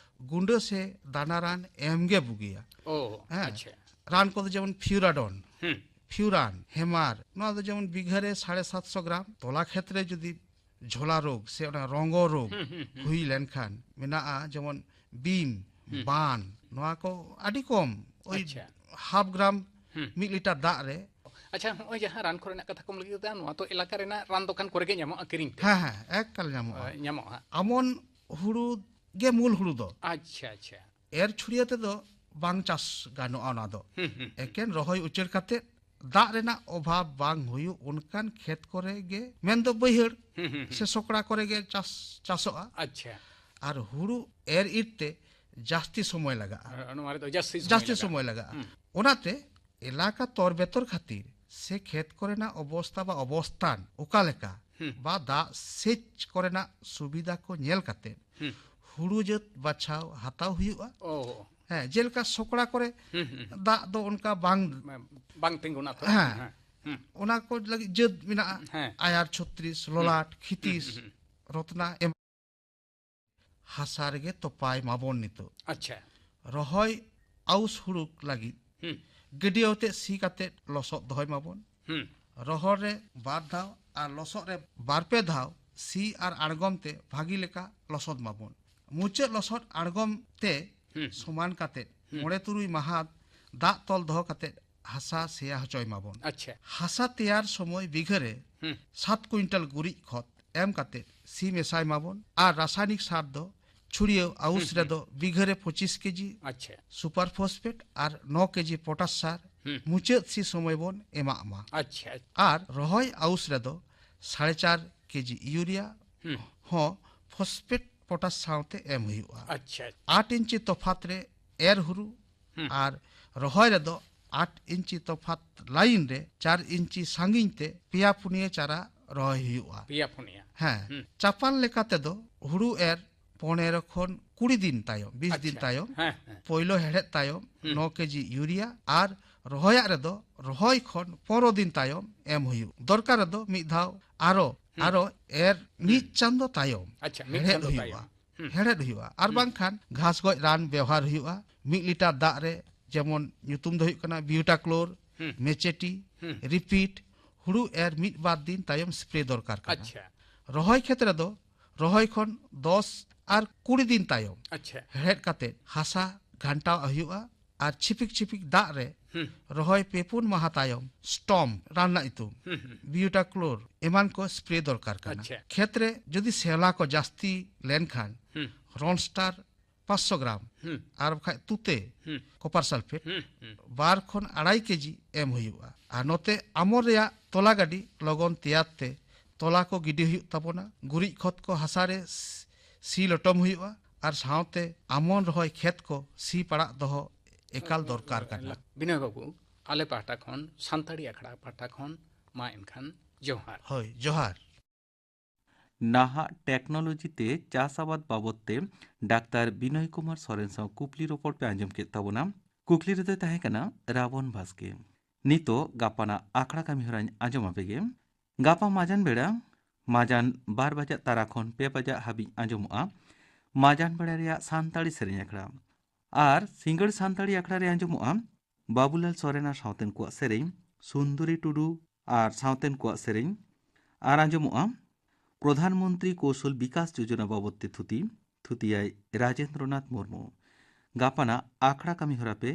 ᱜᱩᱸᱰᱟᱹ ᱥᱮ ᱫᱟᱱᱟ ᱨᱟᱱ ᱮᱢ ᱜᱮ ᱵᱩᱜᱤᱭᱟ᱾ ᱚ, ᱦᱮᱸ᱾ ᱟᱪᱪᱷᱟ᱾ ᱨᱟᱱ ᱠᱚᱫᱚ ᱡᱮᱢᱚᱱ ᱯᱷᱤᱭᱩᱨᱟᱰᱚᱱ, ᱦᱩᱸ᱾ ᱯᱷᱤᱭᱩᱨᱟᱱ, ᱦᱮᱢᱟᱨ, ᱱᱚᱣᱟ ᱫᱚ ᱡᱮᱢᱚᱱ ᱵᱤᱜᱷᱟᱹ ᱨᱮ ᱥᱟᱲᱮ ᱥᱟᱛᱥᱚ ᱜᱨᱟᱢ᱾ ᱛᱚᱞᱟ ᱠᱷᱮᱛ ᱨᱮ ᱡᱩᱫᱤ ᱡᱷᱚᱞᱟ ᱨᱳᱜᱽ ᱥᱮ ᱚᱱᱟ ᱨᱚᱸᱜᱚ ᱨᱳᱜᱽ ᱦᱩᱸ, ᱦᱩᱸ, ᱦᱩᱸ᱾ ᱦᱩᱭ ᱞᱮᱱᱠᱷᱟᱱ ᱢᱮᱱᱟᱜᱼᱟ, ᱡᱮᱢᱚᱱ ᱵᱤᱢ, ᱦᱩᱸ᱾ ᱵᱟᱱ, ᱱᱚᱣᱟ ᱠᱚ ᱟᱹᱰᱤ ᱠᱚᱢ, ᱳᱭ ᱟᱪᱪᱷᱟ᱾ ᱦᱟᱯ ᱜᱨᱟᱢ ᱦᱩᱸ᱾ ᱢᱤᱫ ᱞᱤᱴᱟᱨ ᱫᱟᱜ ᱨᱮ᱾ ᱟᱪᱪᱷᱟ, ᱱᱚᱜᱼᱚᱭ ᱡᱟᱦᱟᱸ ᱨᱟᱱ ᱠᱚᱨᱮᱱᱟᱜ ᱠᱟᱛᱷᱟ ᱠᱚᱢ ᱞᱟᱹᱭ ᱠᱮᱫᱟ, ᱱᱚᱣᱟ ᱛᱚ ᱮᱞᱟᱠᱟ ᱨᱮᱱᱟᱜ ᱨᱟᱱ ᱫᱚᱠᱟᱱ ᱠᱚᱨᱮ ᱜᱮ ᱧᱟᱢᱚᱜᱼᱟ, ᱠᱤᱨᱤᱧ ᱛᱮ? ᱦᱮᱸ, ᱦᱮᱸ, ᱮᱠᱟᱞ ᱧᱟᱢᱚᱜᱼᱟ᱾ ᱮ, ᱧᱟᱢᱚᱜᱼᱟ᱾ ᱟᱢᱚᱱ ᱦᱩᱲᱩ ᱜᱮ ᱢᱩᱞ ᱦᱩᱲᱩ ᱫᱚ᱾ ᱟᱪᱪᱷᱟ, ᱟᱪᱪᱷᱟ᱾ ᱮᱨ ᱪᱷᱩᱲᱭᱟᱹ ᱛᱮᱫᱚ ᱵᱟᱝ ᱪᱟᱥ ᱜᱟᱱᱚᱜᱼᱟ ᱚᱱᱟ ᱫᱚ᱾ ᱦᱩᱸ, ᱦᱩᱸ, ᱦᱩᱸ᱾ ᱮᱠᱮᱱ ᱨᱚᱦᱚᱭ ᱩᱪᱟᱹᱲ ᱠᱟᱛᱮ ᱫᱟᱜ ᱨᱮᱱᱟᱜ ᱚᱵᱷᱟᱵᱽ ᱵᱟᱝ ᱦᱩᱭᱩᱜ ᱚᱱᱠᱟᱱ ᱠᱷᱮᱛ ᱠᱚᱨᱮ ᱜᱮ, ᱢᱮᱱᱫᱚ ᱵᱟᱹᱭᱦᱟᱹᱲ ᱦᱩᱸ, ᱦᱩᱸ, ᱦᱩᱸ᱾ ᱥᱮ ᱥᱚᱠᱲᱟ ᱠᱚᱨᱮ ᱜᱮ ᱪᱟᱥ, ᱪᱟᱥᱚᱜᱼᱟ᱾ ᱟᱪᱪᱷᱟ᱾ ᱟᱨ ᱦᱩᱲᱩ ᱮᱨ ᱤᱨ ᱛᱮ ᱡᱟᱹᱥᱛᱤ ᱥᱚᱢᱚᱭ ᱞᱟᱜᱟᱜᱼᱟ᱾ ᱟᱨ ᱱᱚᱣᱟ ᱨᱮᱫᱚ ᱡᱟᱹᱥᱛᱤ ᱥᱚᱢᱚᱭ ᱡᱟᱹᱥᱛᱤ ᱞᱟᱜᱟᱜᱼᱟ᱾ ᱥᱚᱢᱚᱭ ᱞᱟᱜᱟᱜᱼᱟ᱾ ᱦᱩᱸ᱾ ᱚᱱᱟᱛᱮ ᱮᱞᱟᱠᱟ ᱛᱚᱨ ᱵᱮᱛᱚᱨ ᱠᱷᱟᱹᱛᱤᱨ ᱥᱮ ᱠᱷᱮᱛ ᱠᱚᱨᱮᱱᱟᱜ ᱚᱵᱚᱥᱛᱟ ᱵᱟ ᱚᱵᱚᱥᱛᱟᱱ ᱚᱠᱟ ᱞᱮᱠᱟ ᱦᱩᱸ᱾ ᱵᱟ ᱫᱟᱜ ᱥᱮᱪ ᱠᱚᱨᱮᱱᱟᱜ ᱥᱩᱵᱤᱫᱷᱟ ᱠᱚ ᱧᱮᱞ ᱠᱟᱛᱮ ᱦᱩᱸ᱾ ᱦᱩᱲᱩ ᱡᱟᱹᱛ ᱵᱟᱪᱷᱟᱣ ᱦᱟᱛᱟᱣ ᱦᱩᱭᱩᱜᱼᱟ᱾ ᱚ᱾ ᱦᱮᱸ, ᱡᱮᱞᱮᱠᱟ ᱥᱚᱠᱲᱟ ᱠᱚᱨᱮ ᱦᱩᱸ, ᱦᱩᱸ, ᱦᱩᱸ᱾ ᱫᱟᱜ ᱫᱚ ᱚᱱᱠᱟ ᱵᱟᱝ ᱵᱟᱝ ᱛᱤᱸᱜᱩᱱᱟ ᱛᱚ᱾ ᱦᱮᱸ᱾ ᱦᱮᱸ᱾ ᱦᱩᱸ᱾ ᱚᱱᱟ ᱠᱚ ᱞᱟᱹᱜᱤᱫ ᱡᱟᱹᱛ ᱢᱮᱱᱟᱜᱼᱟ᱾ ᱦᱮᱸ᱾ ᱟᱭᱟᱨ ᱪᱷᱚᱛᱨᱤᱥ, ᱦᱩᱸ᱾ ᱞᱚᱞᱟᱴ, ᱦᱩᱸ, ᱠᱷᱤᱛᱤᱥ, ᱦᱩᱸ, ᱦᱩᱸ᱾ ᱨᱚᱛᱱᱟ ᱮᱢ ᱦᱟᱥᱟ ᱨᱮᱜᱮ ᱛᱚᱯᱟᱭ ᱢᱟᱵᱚᱱ ᱱᱤᱛᱚᱜ᱾ ᱟᱪᱪᱷᱟ᱾ ᱨᱚᱦᱚᱭ ᱟᱣᱩᱥ ᱦᱩᱲᱩ ᱞᱟᱹᱜᱤᱫ ᱦᱩᱸ᱾ ᱜᱟᱹᱰᱭᱟᱹ ᱟᱛᱮ ᱥᱤ ᱠᱟᱛᱮ ᱞᱚᱥᱚᱫ ᱫᱚᱦᱚᱭ ᱢᱟᱵᱚᱱ᱾ ᱦᱩᱸ᱾ ᱨᱚᱦᱚᱲ ᱨᱮ ᱵᱟᱨ ᱫᱷᱟᱣ ᱟᱨ ᱞᱚᱥᱚᱫ ᱨᱮ ᱵᱟᱨ ᱯᱮ ᱫᱷᱟᱣ ᱥᱤ ᱟᱨ ᱟᱬᱜᱚᱢ ᱛᱮ ᱵᱷᱟᱹᱜᱤ ᱞᱮᱠᱟ ᱞᱚᱥᱚᱫ ᱢᱟᱵᱚᱱ᱾ ᱢᱩᱪᱟᱹᱫ ᱞᱚᱥᱚᱫ ᱟᱬᱜᱚᱢ ᱛᱮ ᱦᱩᱸ᱾ ᱥᱚᱢᱟᱱ ᱠᱟᱛᱮ ᱦᱩᱸ᱾ ᱢᱚᱬᱮ ᱛᱩᱨᱩᱭ ᱢᱟᱦᱟ ᱫᱟᱜ ᱛᱚᱞ ᱫᱚᱦᱚ ᱠᱟᱛᱮ ᱦᱟᱥᱟ ᱥᱮᱭᱟ ᱦᱚᱪᱚᱭ ᱢᱟᱵᱚᱱ᱾ ᱟᱪᱪᱷᱟ᱾ ᱦᱟᱥᱟ ᱛᱮᱭᱟᱨ ᱥᱚᱢᱚᱭ ᱵᱤᱜᱷᱟᱹ ᱨᱮ ᱦᱩᱸ᱾ ᱥᱟᱛ ᱠᱩᱭᱤᱱᱴᱟᱞ ᱜᱩᱨᱤᱡ ᱠᱷᱚᱛ ᱮᱢ ᱠᱟᱛᱮ ᱥᱤ ᱢᱮᱥᱟᱭ ᱢᱟᱵᱚᱱ᱾ ᱟᱨ ᱨᱟᱥᱟᱭᱱᱤᱠ ᱥᱟᱨ ᱫᱚ ᱪᱷᱩᱲᱭᱟᱹᱣ ᱟᱣᱩᱥ ᱦᱩᱸ, ᱦᱩᱸ᱾ ᱨᱮᱫᱚ ᱵᱤᱜᱷᱟᱹ ᱨᱮ ᱯᱚᱸᱪᱤᱥ ᱠᱮᱡᱤ ᱟᱪᱪᱷᱟ᱾ ᱥᱩᱯᱟᱨ ᱯᱷᱚᱥᱯᱷᱮᱴ ᱟᱨ ᱱᱚ ᱠᱮᱡᱤ ᱯᱚᱴᱟᱥ ᱥᱟᱨ ᱦᱩᱸ᱾ ᱢᱩᱪᱟᱹᱫ ᱥᱤ ᱥᱚᱢᱚᱭ ᱵᱚᱱ ᱮᱢᱟᱜ ᱢᱟ᱾ ᱟᱪᱪᱷᱟ᱾ ᱟᱨ ᱨᱚᱦᱚᱭ ᱟᱣᱩᱥ ᱨᱮᱫᱚ ᱥᱟᱲᱮ ᱪᱟᱨ ᱠᱮᱡᱤ ᱤᱭᱩᱨᱤᱭᱟ ᱦᱩᱸ᱾ ᱦᱚᱸ ᱯᱷᱚᱥᱯᱷᱮᱴ ᱯᱚᱴᱟᱥ ᱥᱟᱶᱛᱮ ᱮᱢ ᱦᱩᱭᱩᱜᱼᱟ᱾ ᱟᱪᱪᱷᱟ᱾ ᱟᱴ ᱤᱧᱪᱤ ᱛᱚᱯᱷᱟᱛ ᱨᱮ ᱮᱨ ᱦᱩᱲᱩ ᱦᱩᱸ᱾ ᱟᱨ ᱨᱚᱦᱚᱭ ᱨᱮᱫᱚ ᱟᱴ ᱤᱧᱪᱤ ᱛᱚᱯᱷᱟᱛ ᱞᱟᱭᱤᱱ ᱨᱮ ᱪᱟᱨ ᱤᱧᱪᱤ ᱥᱟᱺᱜᱤᱧ ᱛᱮ ᱯᱮᱭᱟ ᱯᱩᱱᱭᱟᱹ ᱪᱟᱨᱟ ᱨᱚᱦᱚᱭ ᱦᱩᱭᱩᱜᱼᱟ᱾ ᱯᱮᱭᱟ ᱯᱩᱱᱭᱟᱹ᱾ ᱦᱮᱸ᱾ ᱦᱩᱸ᱾ ᱪᱟᱯᱟᱱ ᱞᱮᱠᱟ ᱛᱮᱫᱚ ᱦᱩᱲᱩ ᱮᱨ ᱯᱚᱱᱮᱨᱚ ᱠᱷᱚᱱ ᱠᱩᱲᱤ ᱫᱤᱱ ᱛᱟᱭᱚᱢ, ᱵᱤᱥ ᱫᱤᱱ ᱟᱪᱪᱷᱟ᱾ ᱛᱟᱭᱚᱢ, ᱦᱮᱸ, ᱦᱮᱸ᱾ ᱯᱳᱭᱞᱳ ᱦᱮᱲᱦᱮᱫ ᱛᱟᱭᱚᱢ ᱦᱩᱸ᱾ ᱱᱚ ᱠᱮᱡᱤ ᱤᱭᱩᱨᱤᱭᱟ ᱟᱨ ᱨᱚᱦᱚᱭᱟᱜ ᱨᱮᱫᱚ ᱨᱚᱦᱚᱭ ᱠᱷᱚᱱ ᱯᱚᱱᱨᱚ ᱫᱤᱱ ᱛᱟᱭᱚᱢ ᱮᱢ ᱦᱩᱭᱩᱜ᱾ ᱫᱚᱨᱠᱟᱨ ᱨᱮᱫᱚ ᱢᱤᱫ ᱫᱷᱟᱣ ᱟᱨᱚ, ᱦᱩᱸ᱾ ᱟᱨᱚ ᱮᱨ ᱢᱤᱫ ᱦᱩᱸ᱾ ᱪᱟᱸᱫᱚ ᱛᱟᱭᱚᱢ ᱟᱪᱪᱷᱟ, ᱢᱤᱫ ᱦᱮᱲᱦᱮᱫ ᱪᱟᱸᱫᱚ ᱦᱩᱭᱩᱜᱼᱟ᱾ ᱛᱟᱭᱚᱢ᱾ ᱦᱩᱸ᱾ ᱦᱮᱲᱦᱮᱫ ᱦᱩᱭᱩᱜᱼᱟ᱾ ᱟᱨ ᱦᱩᱸ᱾ ᱵᱟᱝᱠᱷᱟᱱ ᱜᱷᱟᱥ ᱜᱚᱡ ᱨᱟᱱ ᱵᱮᱣᱦᱟᱨ ᱦᱩᱭᱩᱜᱼᱟ᱾ ᱢᱤᱫ ᱞᱤᱴᱟᱨ ᱫᱟᱜ ᱨᱮ ᱡᱮᱢᱚᱱ ᱧᱩᱛᱩᱢ ᱫᱚ ᱦᱩᱭᱩᱜ ᱠᱟᱱᱟ ᱵᱤᱭᱩᱴᱟᱠᱞᱳᱨ, ᱦᱩᱸ᱾ ᱢᱮᱪᱮᱴᱤ, ᱦᱩᱸ᱾ ᱨᱤᱯᱤᱴ, ᱦᱩᱲᱩ ᱮᱨ ᱢᱤᱫ ᱵᱟᱨ ᱫᱤᱱ ᱛᱟᱭᱚᱢ ᱥᱯᱨᱮ ᱫᱚᱨᱠᱟᱨ ᱠᱟᱱᱟ᱾ ᱟᱪᱪᱷᱟ᱾ ᱨᱚᱦᱚᱭ ᱠᱷᱮᱛ ᱨᱮᱫᱚ ᱨᱚᱦᱚᱭ ᱠᱷᱚᱱ ᱫᱚᱥ ᱟᱨ ᱠᱩᱲᱤ ᱫᱤᱱ ᱛᱟᱭᱚᱢ ᱟᱪᱪᱷᱟ᱾ ᱦᱮᱲᱦᱮᱫ ᱠᱟᱛᱮ ᱦᱟᱥᱟ ᱜᱷᱟᱱᱴᱟᱣ ᱦᱩᱭᱩᱜᱼᱟ ᱟᱨ ᱪᱷᱤᱯᱤᱠ ᱪᱷᱤᱯᱤᱠ ᱫᱟᱜ ᱨᱮ ᱦᱩᱸ᱾ ᱨᱚᱦᱚᱭ ᱯᱮ ᱯᱩᱱ ᱢᱟᱦᱟ ᱛᱟᱭᱚᱢ ᱥᱴᱚᱢ ᱨᱟᱱ ᱨᱮᱱᱟᱜ ᱧᱩᱛᱩᱢ ᱦᱩᱸ, ᱦᱩᱸ᱾ ᱵᱤᱭᱩᱴᱟᱠᱞᱳᱨ ᱮᱢᱟᱱ ᱠᱚ ᱥᱯᱨᱮ ᱫᱚᱨᱠᱟᱨ ᱠᱟᱱᱟ᱾ ᱟᱪᱪᱷᱟ᱾ ᱠᱷᱮᱛ ᱨᱮ ᱡᱩᱫᱤ ᱥᱮᱣᱞᱟ ᱠᱚ ᱡᱟᱹᱥᱛᱤ ᱞᱮᱱᱠᱷᱟᱱ ᱦᱩᱸ᱾ ᱨᱚᱱᱥᱴᱟᱨ ᱯᱟᱸᱪᱥᱚ ᱜᱨᱟᱢ ᱦᱩᱸ᱾ ᱟᱨ ᱵᱟᱠᱷᱟᱡ ᱛᱩᱛᱮ ᱦᱩᱸ᱾ ᱠᱚᱯᱟᱨ ᱥᱟᱞᱯᱷᱮᱴ ᱦᱩᱸ, ᱦᱩᱸ᱾ ᱵᱟᱨ ᱠᱷᱚᱱ ᱟᱲᱟᱭ ᱠᱮᱡᱤ ᱮᱢ ᱦᱩᱭᱩᱜᱼᱟ᱾ ᱟᱨ ᱱᱚᱛᱮ ᱟᱢᱚᱱ ᱨᱮᱭᱟᱜ ᱛᱚᱞᱟ ᱜᱟᱹᱰᱤ ᱞᱚᱜᱚᱱ ᱛᱮᱭᱟᱨ ᱛᱮ ᱛᱚᱞᱟ ᱠᱚ ᱜᱤᱰᱤ ᱦᱩᱭᱩᱜ ᱛᱟᱵᱚᱱᱟ᱾ ᱜᱩᱨᱤᱡ ᱠᱷᱚᱛ ᱠᱚ ᱦᱟᱥᱟ ᱨᱮ ᱥᱤ ᱞᱚᱴᱚᱢ ᱦᱩᱭᱩᱜᱼᱟ ᱟᱨ ᱥᱟᱶᱛᱮ ᱟᱢᱚᱱ ᱨᱚᱦᱚᱭ ᱠᱷᱮᱛ ᱠᱚ ᱥᱤ ᱯᱟᱲᱟᱜ ᱫᱚᱦᱚ ᱮᱠᱟᱞ ᱫᱚᱨᱠᱟᱨ ᱠᱟᱱᱟ᱾ ᱵᱤᱱᱚᱭ ᱵᱟᱹᱵᱩ, ᱟᱞᱮ ᱯᱟᱦᱴᱟ ᱠᱷᱚᱱ, ᱥᱟᱱᱛᱟᱲᱤ ᱟᱠᱷᱲᱟ ᱯᱟᱦᱴᱟ ᱠᱷᱚᱱ ᱢᱟ ᱮᱱᱠᱷᱟᱱ ᱡᱚᱦᱟᱨ᱾ ᱦᱳᱭ, ᱡᱚᱦᱟᱨ᱾ ᱱᱟᱦᱟᱜ ᱴᱮᱠᱱᱳᱞᱚᱡᱤ ᱛᱮ ᱪᱟᱥ ᱟᱵᱟᱫ ᱵᱟᱵᱚᱫ ᱛᱮ ᱰᱟᱠᱛᱟᱨ ᱵᱤᱱᱚᱭ ᱠᱩᱢᱟᱨ ᱥᱚᱨᱮᱱ ᱥᱟᱶ ᱠᱩᱠᱞᱤ ᱨᱚᱯᱚᱲ ᱯᱮ ᱟᱸᱡᱚᱢ ᱠᱮᱫ ᱛᱟᱵᱚᱱᱟ᱾ ᱠᱩᱠᱞᱤ ᱨᱮᱫᱚᱭ ᱛᱟᱦᱮᱸ ᱠᱟᱱᱟ ᱨᱟᱵᱚᱱ ᱵᱟᱥᱠᱮ᱾ ᱱᱤᱛᱚᱜ ᱜᱟᱯᱟᱱᱟᱜ ᱟᱠᱷᱲᱟ ᱠᱟᱹᱢᱤ ᱦᱚᱨᱟᱧ ᱟᱸᱡᱚᱢ ᱟᱯᱮ ᱜᱮ᱾ ᱜᱟᱯᱟ ᱢᱟᱡᱟᱱ ᱵᱮᱲᱟ, ᱢᱟᱡᱟᱱ ᱵᱟᱨ ᱵᱟᱡᱟᱜ ᱛᱟᱨᱟ ᱠᱷᱚᱱ ᱯᱮ ᱵᱟᱡᱟᱜ ᱦᱟᱹᱵᱤᱡ ᱟᱸᱡᱚᱢᱚᱜᱼᱟ ᱢᱟᱡᱟᱱ ᱵᱮᱲᱟ ᱨᱮᱭᱟᱜ ᱥᱟᱱᱛᱟᱲᱤ ᱥᱮᱨᱮᱧ ᱟᱠᱷᱲᱟ᱾ ᱟᱨ ᱥᱤᱸᱜᱟᱹᱲ ᱥᱟᱱᱛᱟᱲᱤ ᱟᱠᱷᱲᱟ ᱨᱮ ᱟᱸᱡᱚᱢᱚᱜᱼᱟ ᱵᱟᱵᱩᱞᱟᱞ ᱥᱚᱨᱮᱱ ᱟᱨ ᱥᱟᱶᱛᱮᱱ ᱠᱚᱣᱟᱜ ᱥᱮᱨᱮᱧ, ᱥᱩᱱᱫᱚᱨᱤ ᱴᱩᱰᱩ ᱟᱨ ᱥᱟᱶᱛᱮᱱ ᱠᱚᱣᱟᱜ ᱥᱮᱨᱮᱧ᱾ ᱟᱨ ᱟᱸᱡᱚᱢᱚᱜᱼᱟ ᱯᱨᱚᱫᱷᱟᱱ ᱢᱚᱱᱛᱨᱤ ᱠᱳᱥᱚᱞ ᱵᱤᱠᱟᱥ ᱡᱳᱡᱚᱱᱟ ᱵᱟᱵᱚᱫ ᱛᱮ ᱛᱷᱩᱛᱤ, ᱛᱷᱩᱛᱤᱭᱟᱭ ᱨᱟᱡᱮᱱᱫᱨᱚᱱᱟᱛᱷ ᱢᱩᱨᱢᱩ᱾ ᱜᱟᱯᱟᱱᱟᱜ ᱟᱠᱷᱲᱟ ᱠᱟᱹᱢᱤ ᱦᱚᱨᱟ ᱯᱮ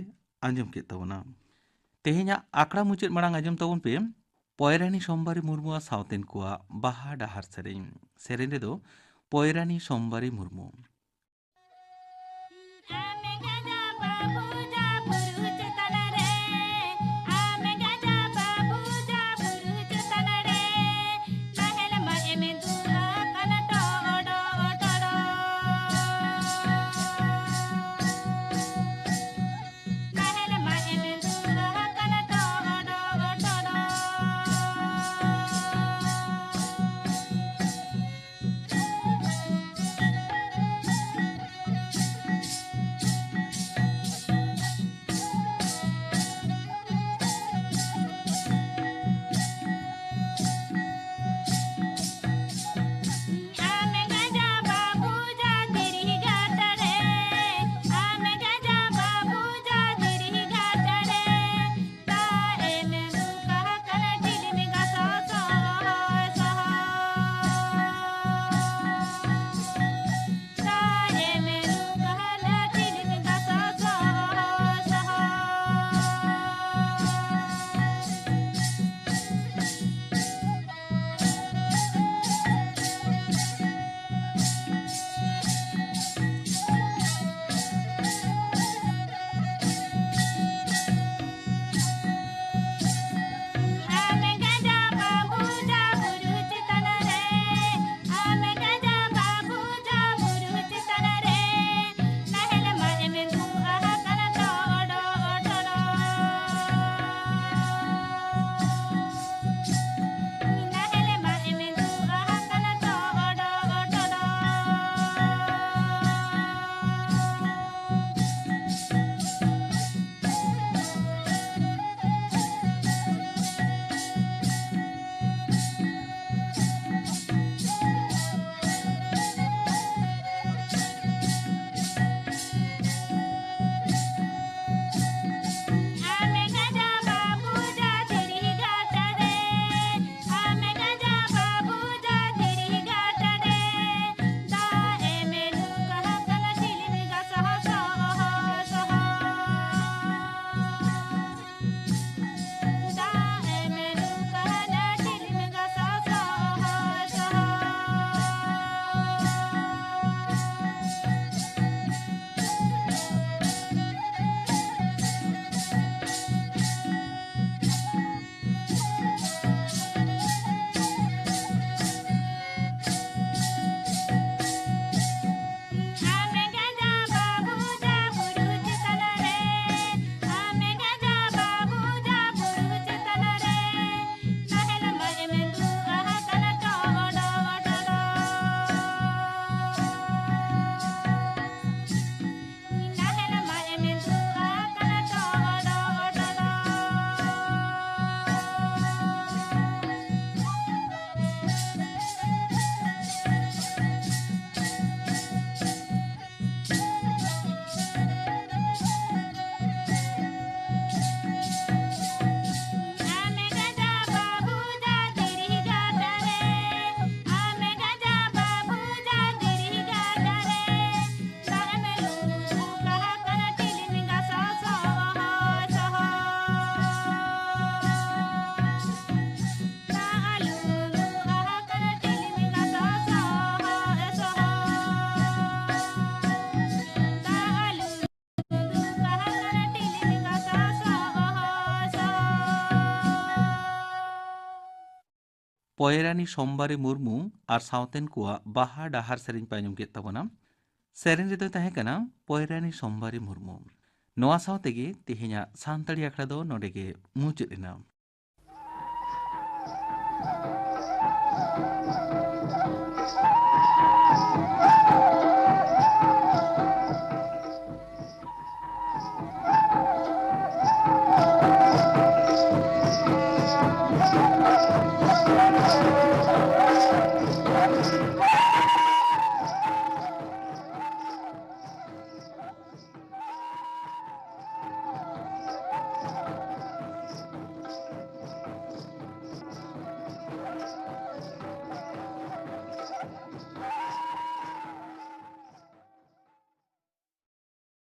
ᱟᱸᱡᱚᱢ ᱠᱮᱫ ᱛᱟᱵᱚᱱᱟ᱾ ᱛᱮᱦᱮᱧᱟᱜ ᱟᱠᱷᱲᱟ ᱢᱩᱪᱟᱹᱫ ᱢᱟᱲᱟᱝ ᱟᱸᱡᱚᱢ ᱛᱟᱵᱚᱱ ᱯᱮ ᱯᱚᱭᱨᱟᱱᱤ ᱥᱳᱢᱵᱟᱨᱤ ᱢᱩᱨᱢᱩ ᱟᱨ ᱥᱟᱶᱛᱮᱱ ᱠᱚᱣᱟᱜ ᱵᱟᱦᱟ ᱰᱟᱦᱟᱨ ᱥᱮᱨᱮᱧ᱾ ᱥᱮᱨᱮᱧ ᱨᱮᱫᱚ ᱯᱚᱭᱨᱟᱱᱤ ᱥᱳᱢᱵᱟᱨᱤ ᱢᱩᱨᱢᱩ᱾ ᱯᱚᱭᱨᱟᱱᱤ ᱥᱳᱢᱵᱟᱨᱤ ᱢᱩᱨᱢᱩ ᱟᱨ ᱥᱟᱶᱛᱮᱱ ᱠᱚᱣᱟᱜ ᱵᱟᱦᱟ ᱰᱟᱦᱟᱨ ᱥᱮᱨᱮᱧ ᱯᱮ ᱟᱸᱡᱚᱢ ᱠᱮᱫ ᱛᱟᱵᱚᱱᱟ᱾ ᱥᱮᱨᱮᱧ ᱨᱮᱫᱚᱭ ᱛᱟᱦᱮᱸ ᱠᱟᱱᱟ ᱯᱚᱭᱨᱟᱱᱤ ᱥᱳᱢᱵᱟᱨᱤ ᱢᱩᱨᱢᱩ᱾ ᱱᱚᱣᱟ ᱥᱟᱶ ᱛᱮᱜᱮ ᱛᱮᱦᱮᱧᱟᱜ ᱥᱟᱱᱛᱟᱲᱤ ᱟᱠᱷᱲᱟ ᱫᱚ ᱱᱚᱰᱮ ᱜᱮ ᱢᱩᱪᱟᱹᱫ ᱮᱱᱟ᱾